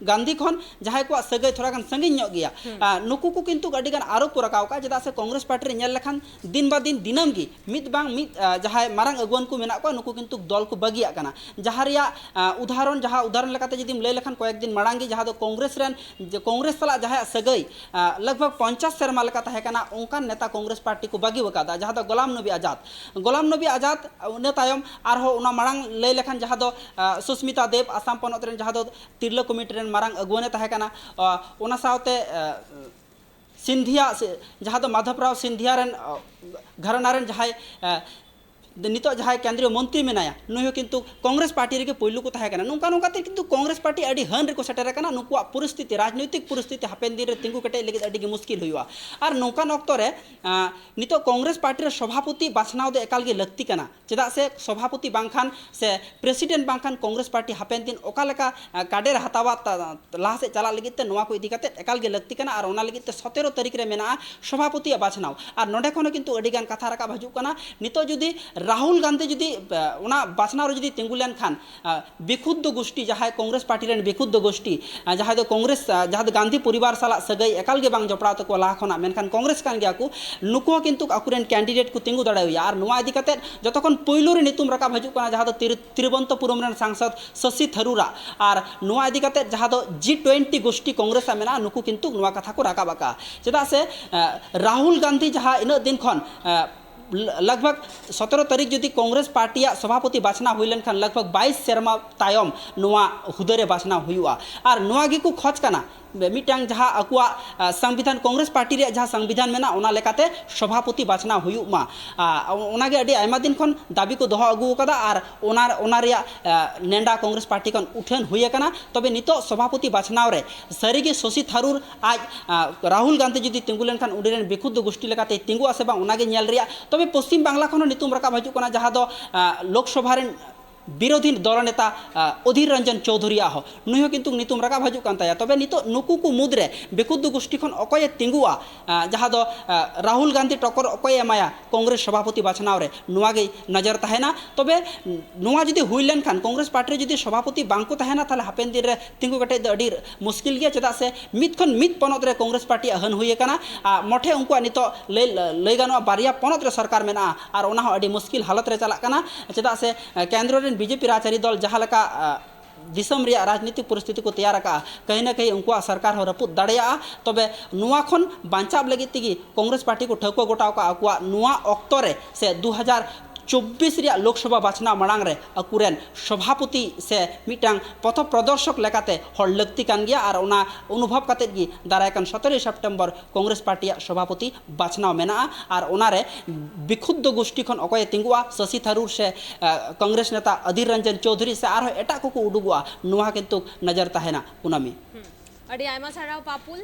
ᱜᱟᱱᱫᱷᱤ ᱠᱷᱚᱱ ᱡᱟᱦᱟᱸᱭ ᱠᱚᱣᱟᱜ ᱥᱟᱹᱜᱟᱹᱭ ᱛᱷᱚᱲᱟ ᱜᱟᱱ ᱥᱟᱺᱜᱤᱧ ᱧᱚᱜ ᱜᱮᱭᱟ, ᱟ, ᱱᱩᱠᱩ ᱠᱚ ᱠᱤᱱᱛᱩ ᱟᱹᱰᱤ ᱜᱟᱱ ᱟᱨᱳᱯ ᱠᱚ ᱨᱟᱠᱟᱵ ᱠᱟᱜᱼᱟ᱾ ᱪᱮᱫᱟᱜ ᱥᱮ ᱠᱚᱝᱜᱨᱮᱥ ᱯᱟᱨᱴᱤ ᱨᱮ ᱧᱮᱞ ᱞᱮᱠᱷᱟᱱ ᱫᱤᱱ ᱵᱟ ᱫᱤᱱ ᱫᱤᱱᱟᱹᱢ ᱜᱮ ᱢᱤᱫ ᱵᱟᱝ ᱢᱤᱫ, ᱟ, ᱡᱟᱦᱟᱸᱭ ᱢᱟᱨᱟᱝ ᱟᱹᱜᱩᱣᱟᱹᱱ ᱠᱚ ᱢᱮᱱᱟᱜ ᱠᱚᱣᱟ, ᱱᱩᱠᱩ ᱠᱤᱱᱛᱩ ᱫᱚᱞ ᱠᱚ ᱵᱟᱹᱜᱤᱭᱟᱜ ᱠᱟᱱᱟ᱾ ᱡᱟᱦᱟᱸ ᱨᱮᱭᱟᱜ, ᱟ, ᱩᱫᱟᱦᱚᱨᱚᱱ, ᱡᱟᱦᱟᱸ ᱩᱫᱟᱦᱚᱨᱚᱱ ᱞᱮᱠᱟᱛᱮ ᱡᱩᱫᱤᱢ ᱞᱟᱹᱭ ᱞᱮᱠᱷᱟᱱ, ᱠᱚᱭᱮᱠ ᱫᱤᱱ ᱢᱟᱲᱟᱝ ᱜᱮ ᱡᱟᱦᱟᱸ ᱫᱚ ᱠᱚᱝᱜᱨᱮᱥ ᱨᱮᱱ, ᱡᱮ ᱠᱚᱝᱜᱨᱮᱥ ᱥᱟᱞᱟᱜ ᱡᱟᱦᱟᱸᱭᱟᱜ ᱥᱟᱹᱜᱟᱹᱭ, ᱟ, ᱞᱟᱜᱽᱵᱷᱟᱜᱽ ᱯᱚᱧᱪᱟᱥ ᱥᱮᱨᱢᱟ ᱞᱮᱠᱟ ᱛᱟᱦᱮᱸ ᱠᱟᱱᱟ, ᱚᱱᱠᱟᱱ ᱱᱮᱛᱟ ᱠᱚᱝᱜᱨᱮᱥ ᱯᱟᱨᱴᱤ ᱠᱚ ᱵᱟᱹᱜᱤ ᱟᱠᱟᱫᱟ, ᱡᱟᱦᱟᱸ ᱫᱚ ᱜᱳᱞᱟᱢ ᱱᱚᱵᱤ ᱟᱡᱟᱫ᱾ ᱜᱳᱞᱟᱢ ᱱᱚᱵᱤ ᱟᱡᱟᱫ, ᱤᱱᱟᱹ ᱛᱟᱭᱚᱢ ᱟᱨᱦᱚᱸ ᱚᱱᱟ ᱢᱟᱲᱟᱝ ᱞᱟᱹᱭ ᱞᱮᱠᱷᱟᱱ ᱡᱟᱦᱟᱸ ᱫᱚ, ᱟ, ᱥᱩᱥᱢᱤᱛᱟ ᱫᱮᱵᱽ, ᱟᱥᱟᱢ ᱯᱚᱱᱚᱛ ᱨᱮᱱ ᱡᱟᱦᱟᱸ ᱫᱚ ᱛᱤᱨᱞᱟᱹ ᱠᱚᱢᱤᱴᱤ ᱨᱮᱱ ᱢᱟᱨᱟᱝ ᱟᱹᱜᱩᱣᱟᱹᱱᱮ ᱛᱟᱦᱮᱸ ᱠᱟᱱᱟ, ᱟ, ᱚᱱᱟ ᱥᱟᱶᱛᱮ, ᱟ, ᱥᱤᱱᱫᱷᱤᱭᱟ, ᱥᱮ ᱡᱟᱦᱟᱸ ᱫᱚ ᱢᱟᱫᱷᱚᱵᱽᱨᱟᱣ ᱥᱤᱱᱫᱷᱤᱭᱟ ᱨᱮᱱ, ᱟ, ᱜᱷᱟᱨᱟᱱᱟ ᱨᱮᱱ ᱡᱟᱦᱟᱸᱭ, ᱟ, ᱱᱤᱛᱚᱜ ᱡᱟᱦᱟᱸᱭ ᱠᱮᱱᱫᱨᱤᱭᱚ ᱢᱚᱱᱛᱨᱤ ᱢᱮᱱᱟᱭᱟ, ᱱᱩᱭ ᱦᱚᱸ ᱠᱤᱱᱛᱩ ᱠᱚᱝᱜᱨᱮᱥ ᱯᱟᱨᱴᱤ ᱨᱮᱜᱮ ᱯᱳᱭᱞᱳ ᱠᱚ ᱛᱟᱦᱮᱸ ᱠᱟᱱᱟ᱾ ᱱᱚᱝᱠᱟ ᱱᱚᱝᱠᱟᱛᱮ ᱠᱤᱱᱛᱩ ᱠᱚᱝᱜᱨᱮᱥ ᱯᱟᱨᱴᱤ ᱟᱹᱰᱤ ᱦᱟᱹᱱ ᱨᱮᱠᱚ ᱥᱮᱴᱮᱨ ᱟᱠᱟᱱᱟ᱾ ᱱᱩᱠᱩᱣᱟᱜ ᱯᱚᱨᱤᱥᱛᱷᱤᱛᱤ, ᱨᱟᱡᱽᱱᱳᱭᱛᱤᱠ ᱯᱚᱨᱤᱥᱛᱷᱤᱛᱤ ᱦᱟᱯᱮᱱ ᱫᱤᱱ ᱨᱮ ᱛᱤᱸᱜᱩ ᱠᱮᱴᱮᱡ ᱞᱟᱹᱜᱤᱫ ᱟᱹᱰᱤ ᱜᱮ ᱢᱩᱥᱠᱤᱞ ᱦᱩᱭᱩᱜᱼᱟ᱾ ᱟᱨ ᱱᱚᱝᱠᱟᱱ ᱚᱠᱛᱚ ᱨᱮ, ᱟᱸ, ᱱᱤᱛᱚᱜ ᱠᱚᱝᱜᱨᱮᱥ ᱯᱟᱨᱴᱤ ᱨᱮ ᱥᱚᱵᱷᱟᱯᱚᱛᱤ ᱵᱟᱪᱷᱱᱟᱣ ᱫᱚ ᱮᱠᱟᱞ ᱜᱮ ᱞᱟᱹᱠᱛᱤ ᱠᱟᱱᱟ᱾ ᱪᱮᱫᱟᱜ ᱥᱮ ᱥᱚᱵᱷᱟᱯᱚᱛᱤ ᱵᱟᱝᱠᱷᱟᱱ ᱥᱮ ᱯᱨᱮᱥᱤᱰᱮᱱᱴ ᱵᱟᱝᱠᱷᱟᱱ ᱠᱚᱝᱜᱨᱮᱥ ᱯᱟᱨᱴᱤ ᱦᱟᱯᱮᱱ ᱫᱤᱱ ᱚᱠᱟ ᱞᱮᱠᱟ, ᱟᱸ, ᱠᱟᱰᱮᱨ ᱦᱟᱛᱟᱣᱟ, ᱛᱟ-, ᱞᱟᱦᱟ ᱥᱮᱫ ᱪᱟᱞᱟᱜ ᱞᱟᱹᱜᱤᱫ ᱛᱮ, ᱱᱚᱣᱟ ᱠᱚ ᱤᱫᱤ ᱠᱟᱛᱮ ᱮᱠᱟᱞ ᱜᱮ ᱞᱟᱹᱠᱛᱤ ᱠᱟᱱᱟ᱾ ᱟᱨ ᱚᱱᱟ ᱞᱟᱹᱜᱤᱫ ᱛᱮ ᱥᱚᱛᱮᱨᱚ ᱛᱟᱹᱨᱤᱠᱷ ᱨᱮ ᱢᱮᱱᱟᱜᱼᱟ ᱥᱚᱵᱷᱟᱯᱚᱛᱤᱭᱟᱜ ᱵᱟᱪᱷᱱᱟᱣ᱾ ᱟᱨ ᱱᱚᱰᱮ ᱠᱷᱚᱱ ᱦᱚᱸ ᱠᱤᱱᱛᱩ ᱟᱹᱰᱤ ᱜᱟᱱ ᱠᱟᱛᱷᱟ ᱨᱟᱠᱟᱵ ᱦᱤᱡᱩᱜ ᱠᱟᱱᱟ᱾ ᱱᱤᱛᱚᱜ ᱡᱩᱫᱤ ᱨᱟᱦᱩᱞ ᱜᱟᱱᱫᱷᱤ ᱡᱩᱫᱤ, ᱮ, ᱚᱱᱟ ᱵᱟᱪᱷᱱᱟᱣ ᱨᱮ ᱡᱩᱫᱤ ᱛᱤᱸᱜᱩ ᱞᱮᱱᱠᱷᱟᱱ, ᱮ, ᱵᱤᱠᱷᱩᱫᱽᱫᱷᱚ ᱜᱳᱥᱴᱤ, ᱡᱟᱦᱟᱸᱭ ᱠᱚᱝᱜᱨᱮᱥ ᱯᱟᱨᱴᱤ ᱨᱮᱱ ᱵᱤᱠᱷᱩᱫᱽᱫᱷᱚ ᱜᱳᱥᱴᱤ, ᱮ, ᱡᱟᱦᱟᱸᱭ ᱫᱚ ᱠᱚᱝᱜᱨᱮᱥ, ᱮ, ᱡᱟᱦᱟᱸ ᱫᱚ ᱜᱟᱱᱫᱷᱤ ᱯᱚᱨᱤᱵᱟᱨ ᱥᱟᱞᱟᱜ ᱥᱟᱹᱜᱟᱹᱭ ᱮᱠᱟᱞ ᱜᱮ ᱵᱟᱝ ᱡᱚᱯᱲᱟᱣ ᱛᱟᱠᱚᱣᱟ ᱞᱟᱦᱟ ᱠᱷᱚᱱᱟᱜ, ᱢᱮᱱᱠᱷᱟᱱ ᱠᱚᱝᱜᱨᱮᱥ ᱠᱟᱱ ᱜᱮᱭᱟ ᱠᱚ, ᱱᱩᱠᱩ ᱦᱚᱸ ᱠᱤᱱᱛᱩ ᱟᱠᱚᱨᱮᱱ ᱠᱮᱱᱰᱤᱰᱮᱴ ᱠᱚ ᱛᱤᱸᱜᱩ ᱫᱟᱲᱮᱭᱟᱭᱟ᱾ ᱟᱨ ᱱᱚᱣᱟ ᱤᱫᱤ ᱠᱟᱛᱮ ᱡᱚᱛᱚ ᱠᱷᱚᱱ ᱯᱳᱭᱞᱳ ᱨᱮ ᱧᱩᱛᱩᱢ ᱨᱟᱠᱟᱵ ᱦᱤᱡᱩᱜ ᱠᱟᱱᱟ ᱡᱟᱦᱟᱸ ᱫᱚ ᱛᱤᱨᱩ-, ᱛᱤᱨᱩᱵᱚᱱᱛᱚᱯᱩᱨᱚᱢ ᱨᱮᱱ ᱥᱟᱝᱥᱚᱫ ᱥᱚᱥᱤ ᱛᱷᱟᱨᱩᱨᱟᱜ᱾ ᱟᱨ ᱱᱚᱣᱟ ᱤᱫᱤ ᱠᱟᱛᱮ ᱡᱟᱦᱟᱸ ᱫᱚ ᱡᱤ ᱴᱩᱭᱮᱱᱴᱤ ᱜᱳᱥᱴᱤ ᱠᱚᱝᱜᱨᱮᱥ ᱟᱜ ᱢᱮᱱᱟᱜᱼᱟ, ᱱᱩᱠᱩ ᱠᱤᱱᱛᱩ ᱱᱚᱣᱟ ᱠᱟᱛᱷᱟ ᱠᱚ ᱨᱟᱠᱟᱵ ᱟᱠᱟᱫᱼᱟ᱾ ᱪᱮᱫᱟᱜ ᱥᱮ, ᱮ, ᱨᱟᱦᱩᱞ ᱜᱟᱱᱫᱷᱤ ᱡᱟᱦᱟᱸ ᱤᱱᱟᱹᱜ ᱫᱤᱱ ᱠᱷᱚᱱ, ᱮ, ᱞᱟᱜᱽᱵᱷᱟᱜᱽ ᱥᱚᱛᱮᱨᱚ ᱛᱟᱹᱨᱤᱠᱷ ᱡᱩᱫᱤ ᱠᱚᱝᱜᱨᱮᱥ ᱯᱟᱨᱴᱤᱭᱟᱜ ᱥᱚᱵᱷᱟᱯᱚᱛᱤ ᱵᱟᱪᱷᱱᱟᱣ ᱦᱩᱭ ᱞᱮᱱᱠᱷᱟᱱ ᱞᱟᱜᱽᱵᱷᱟᱜᱽ ᱵᱟᱭᱤᱥ ᱥᱮᱨᱢᱟ ᱛᱟᱭᱚᱢ ᱱᱚᱣᱟ ᱦᱩᱫᱟᱹ ᱨᱮ ᱵᱟᱪᱷᱱᱟᱣ ᱦᱩᱭᱩᱜᱼᱟ᱾ ᱟᱨ ᱱᱚᱣᱟ ᱜᱮᱠᱚ ᱠᱷᱚᱡᱽ ᱠᱟᱱᱟ, ᱢᱤᱫᱴᱟᱝ ᱡᱟᱦᱟᱸ ᱟᱠᱚᱣᱟᱜ, ᱟ, ᱥᱚᱝᱵᱤᱫᱷᱟᱱ, ᱠᱚᱝᱜᱨᱮᱥ ᱯᱟᱨᱴᱤ ᱨᱮᱭᱟᱜ ᱡᱟᱦᱟᱸ ᱥᱚᱝᱵᱤᱫᱷᱟᱱ ᱢᱮᱱᱟᱜᱼᱟ, ᱚᱱᱟ ᱞᱮᱠᱟᱛᱮ ᱥᱚᱵᱷᱟᱯᱚᱛᱤ ᱵᱟᱪᱷᱱᱟᱣ ᱦᱩᱭᱩᱜ ᱢᱟ᱾ ᱟ, ᱚᱱᱟᱜᱮ ᱟᱹᱰᱤ ᱟᱭᱢᱟ ᱫᱤᱱ ᱠᱷᱚᱱ ᱫᱟᱹᱵᱤ ᱠᱚ ᱫᱚᱦᱚ ᱟᱹᱜᱩ ᱟᱠᱟᱫᱟ ᱟᱨ ᱚᱱᱟ, ᱚᱱᱟ ᱨᱮᱭᱟᱜ, ᱟ, ᱱᱮᱰᱟ ᱠᱚᱝᱜᱨᱮᱥ ᱯᱟᱨᱴᱤ ᱠᱷᱚᱱ ᱩᱴᱷᱟᱹᱱ ᱦᱩᱭ ᱟᱠᱟᱱᱟ᱾ ᱛᱚᱵᱮ ᱱᱤᱛᱚᱜ ᱥᱚᱵᱷᱟᱯᱚᱛᱤ ᱵᱟᱪᱷᱱᱟᱣ ᱨᱮ ᱥᱟᱹᱨᱤᱜᱮ ᱥᱚᱥᱤ ᱛᱷᱟᱨᱩᱨ ᱟᱡ, ᱟ, ᱨᱟᱦᱩᱞ ᱜᱟᱱᱫᱷᱤ ᱡᱩᱫᱤ ᱛᱤᱸᱜᱩ ᱞᱮᱱᱠᱷᱟᱱ ᱩᱱᱤ ᱨᱮᱱ ᱵᱤᱠᱷᱩᱫᱽᱫᱷᱚ ᱜᱳᱥᱴᱤ ᱞᱮᱠᱟᱛᱮᱭ ᱛᱤᱸᱜᱩ ᱟᱥᱮ ᱵᱟᱝ, ᱚᱱᱟᱜᱮ ᱧᱮᱞ ᱨᱮᱭᱟᱜ᱾ ᱛᱚᱵᱮ ᱯᱚᱥᱪᱤᱢ ᱵᱟᱝᱞᱟ ᱠᱷᱚᱱ ᱦᱚᱸ ᱧᱩᱛᱩᱢ ᱨᱟᱠᱟᱵ ᱦᱤᱡᱩᱜ ᱠᱟᱱᱟ ᱡᱟᱦᱟᱸ ᱫᱚ, ᱟ, ᱞᱳᱠᱥᱚᱵᱷᱟ ᱨᱮᱱ ᱵᱤᱨᱳᱫᱷᱤ ᱫᱚᱞ ᱱᱮᱛᱟ, ᱟ, ᱚᱫᱷᱤᱨ ᱨᱚᱧᱡᱚᱱ ᱪᱳᱣᱫᱷᱩᱨᱤᱭᱟᱜ ᱦᱚᱸ, ᱱᱩᱭ ᱦᱚᱸ ᱠᱤᱱᱛᱩ ᱧᱩᱛᱩᱢ ᱨᱟᱠᱟᱵ ᱦᱤᱡᱩᱜ ᱠᱟᱱ ᱛᱟᱭᱟ᱾ ᱛᱚᱵᱮ ᱱᱤᱛᱚᱜ ᱱᱩᱠᱩ ᱠᱚ ᱢᱩᱫᱽᱨᱮ ᱵᱤᱠᱷᱩᱫᱽᱫᱷᱚ ᱜᱳᱥᱴᱤ ᱠᱷᱚᱱ ᱚᱠᱚᱭᱮ ᱛᱤᱸᱜᱩᱜᱼᱟ, ᱟ, ᱡᱟᱦᱟᱸ ᱫᱚ, ᱟ, ᱨᱟᱦᱩᱞ ᱜᱟᱱᱫᱷᱤ ᱴᱚᱠᱚᱨ ᱚᱠᱚᱭᱮ ᱮᱢᱟᱭᱟ ᱠᱚᱝᱜᱨᱮᱥ ᱥᱚᱵᱷᱟᱯᱚᱛᱤ ᱵᱟᱪᱷᱱᱟᱣ ᱨᱮ, ᱱᱚᱣᱟ ᱜᱮ ᱱᱚᱡᱚᱨ ᱛᱟᱦᱮᱱᱟ᱾ ᱛᱚᱵᱮ ᱱᱚᱣᱟ ᱡᱩᱫᱤ ᱦᱩᱭ ᱞᱮᱱᱠᱷᱟᱱ, ᱠᱚᱝᱜᱨᱮᱥ ᱯᱟᱨᱴᱤ ᱨᱮ ᱡᱩᱫᱤ ᱥᱚᱵᱷᱟᱯᱚᱛᱤ ᱵᱟᱝ ᱠᱚ ᱛᱟᱦᱮᱱᱟ, ᱛᱟᱦᱚᱞᱮ ᱦᱟᱯᱮᱱ ᱫᱤᱱ ᱨᱮ ᱛᱤᱸᱜᱩ ᱠᱮᱴᱮᱡ ᱫᱚ ᱟᱹᱰᱤ ᱢᱩᱥᱠᱤᱞ ᱜᱮᱭᱟ᱾ ᱪᱮᱫᱟᱜ ᱥᱮ ᱢᱤᱫ ᱠᱷᱚᱱ ᱢᱤᱫ ᱯᱚᱱᱚᱛ ᱨᱮ ᱠᱚᱝᱜᱨᱮᱥ ᱯᱟᱨᱴᱤᱭᱟᱜ ᱦᱟᱹᱱ ᱦᱩᱭ ᱟᱠᱟᱱᱟ᱾ ᱟᱨ ᱢᱚᱴᱷᱮ ᱩᱱᱠᱩᱣᱟᱜ ᱱᱤᱛᱚᱜ ᱞᱟᱹᱭ, ᱞᱟᱹᱭ ᱜᱟᱱᱚᱜᱼᱟ ᱵᱟᱨᱭᱟ ᱯᱚᱱᱚᱛ ᱨᱮ ᱥᱚᱨᱠᱟᱨ ᱢᱮᱱᱟᱜᱼᱟ, ᱟᱨ ᱚᱱᱟ ᱦᱚᱸ ᱟᱹᱰᱤ ᱢᱩᱥᱠᱤᱞ ᱦᱟᱞᱚᱛ ᱨᱮ ᱪᱟᱞᱟᱜ ᱠᱟᱱᱟ᱾ ᱪᱮᱫᱟᱜ ᱥᱮ, ᱮ, ᱠᱮᱱᱫᱨᱚ ᱨᱮᱱ ᱵᱤᱡᱮᱯᱤ ᱨᱟᱡᱽᱟᱹᱨᱤ ᱫᱚᱞ ᱡᱟᱦᱟᱸ ᱞᱮᱠᱟ, ᱮ, ᱫᱤᱥᱚᱢ ᱨᱮᱭᱟᱜ ᱨᱟᱡᱽᱱᱤᱛᱤᱠ ᱯᱚᱨᱤᱥᱛᱷᱤᱛᱤ ᱠᱚ ᱛᱮᱭᱟᱨ ᱟᱠᱟᱫᱼᱟ, ᱠᱟᱹᱦᱤ ᱱᱟ ᱠᱟᱹᱦᱤ ᱩᱱᱠᱩᱣᱟᱜ ᱥᱚᱨᱠᱟᱨ ᱦᱚᱸ ᱨᱟᱹᱯᱩᱫ ᱫᱟᱲᱮᱭᱟᱜᱼᱟ᱾ ᱛᱚᱵᱮ ᱱᱚᱣᱟ ᱠᱷᱚᱱ ᱵᱟᱧᱪᱟᱣ ᱞᱟᱹᱜᱤᱫ ᱛᱮᱜᱮ ᱠᱚᱝᱜᱨᱮᱥ ᱯᱟᱨᱴᱤ ᱠᱚ ᱴᱷᱟᱹᱣᱠᱟᱹ ᱜᱚᱴᱟᱣ ᱠᱟᱜᱼᱟ ᱟᱠᱚᱣᱟᱜ ᱱᱚᱣᱟ ᱚᱠᱛᱚ ᱨᱮ ᱥᱮ ᱫᱩ ᱦᱟᱡᱟᱨ ᱪᱚᱵᱵᱤᱥ ᱨᱮᱭᱟᱜ ᱞᱳᱠᱥᱚᱵᱷᱟ ᱵᱟᱪᱷᱱᱟᱣ ᱢᱟᱲᱟᱝ ᱨᱮ ᱟᱠᱚᱨᱮᱱ ᱥᱚᱵᱷᱟᱯᱚᱛᱤ ᱥᱮ ᱢᱤᱫᱴᱟᱝ ᱯᱚᱛᱷᱚ ᱯᱨᱚᱫᱚᱨᱥᱚᱠ ᱞᱮᱠᱟᱛᱮ ᱦᱚᱲ ᱞᱟᱹᱠᱛᱤ ᱠᱟᱱ ᱜᱮᱭᱟ᱾ ᱟᱨ ᱚᱱᱟ ᱚᱱᱩᱵᱷᱚᱵ ᱠᱟᱛᱮᱫ ᱜᱮ ᱫᱟᱨᱟᱭ ᱠᱟᱱ ᱥᱚᱛᱮᱨᱚᱭ ᱥᱮᱯᱴᱮᱢᱵᱚᱨ ᱠᱚᱝᱜᱨᱮᱥ ᱯᱟᱨᱴᱤᱭᱟᱜ ᱥᱚᱵᱷᱟᱯᱚᱛᱤ ᱵᱟᱪᱷᱱᱟᱣ ᱢᱮᱱᱟᱜᱼᱟ᱾ ᱟᱨ ᱚᱱᱟᱨᱮ ᱵᱤᱠᱷᱩᱫᱽᱫᱚ ᱜᱳᱥᱴᱤ ᱠᱷᱚᱱ ᱚᱠᱚᱭᱮ ᱛᱤᱸᱜᱩᱜᱼᱟ, ᱥᱚᱥᱤ ᱛᱷᱟᱨᱩᱨ ᱥᱮ ᱟᱸ, ᱠᱚᱝᱜᱨᱮᱥ ᱱᱮᱛᱟ ᱚᱫᱷᱤᱨ ᱨᱚᱧᱡᱚᱱ ᱪᱳᱣᱫᱷᱩᱨᱤ ᱥᱮ ᱟᱨᱦᱚᱸ ᱮᱴᱟᱜ ᱠᱚᱠᱚ ᱩᱰᱩᱠᱚᱜᱼᱟ, ᱱᱚᱣᱟ ᱠᱤᱱᱛᱩ ᱱᱚᱡᱚᱨ ᱛᱟᱦᱮᱱᱟ᱾ ᱠᱩᱱᱟᱹᱢᱤ᱾ ᱟᱹᱰᱤ ᱟᱭᱢᱟ ᱥᱟᱨᱦᱟᱣ ᱯᱟᱯᱩᱞ᱾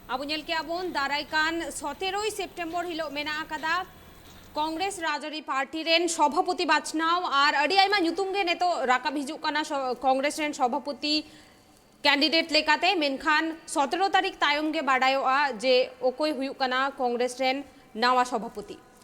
ᱟᱵᱚ ᱧᱮᱞ ᱠᱮᱜᱼᱟ ᱵᱚᱱ, ᱫᱟᱨᱟᱭ ᱠᱟᱱ ᱥᱚᱛᱮᱨᱚᱭ ᱥᱮᱯᱴᱮᱢᱵᱚᱨ ᱦᱤᱞᱳᱜ ᱢᱮᱱᱟᱜ ᱟᱠᱟᱫᱟ ᱠᱚᱝᱜᱨᱮᱥ ᱨᱟᱡᱽᱟᱹᱨᱤ ᱯᱟᱨᱴᱤ ᱨᱮᱱ ᱥᱚᱵᱷᱟᱯᱚᱛᱤ ᱵᱟᱪᱷᱱᱟᱣ᱾ ᱟᱨ ᱟᱹᱰᱤ ᱟᱭᱢᱟ ᱧᱩᱛᱩᱢ ᱜᱮ ᱱᱤᱛᱚᱜ ᱨᱟᱠᱟᱵ ᱦᱤᱡᱩᱜ ᱠᱟᱱᱟ ᱥᱚ-, ᱠᱚᱝᱜᱨᱮᱥ ᱨᱮᱱ ᱥᱚᱵᱷᱟᱯᱚᱛᱤ ᱠᱮᱱᱰᱤᱰᱮᱴ ᱞᱮᱠᱟᱛᱮ, ᱢᱮᱱᱠᱷᱟᱱ ᱥᱚᱛᱮᱨᱚ ᱛᱟᱹᱨᱤᱠᱷ ᱛᱟᱭᱚᱢ ᱜᱮ ᱵᱟᱰᱟᱭᱚᱜᱼᱟ ᱡᱮ ᱚᱠᱚᱭ ᱦᱩᱭᱩᱜ ᱠᱟᱱᱟ ᱠᱚᱝᱜᱨᱮᱥ ᱨᱮᱱ ᱱᱟᱣᱟ ᱥᱚᱵᱷᱟᱯᱚᱛᱤ᱾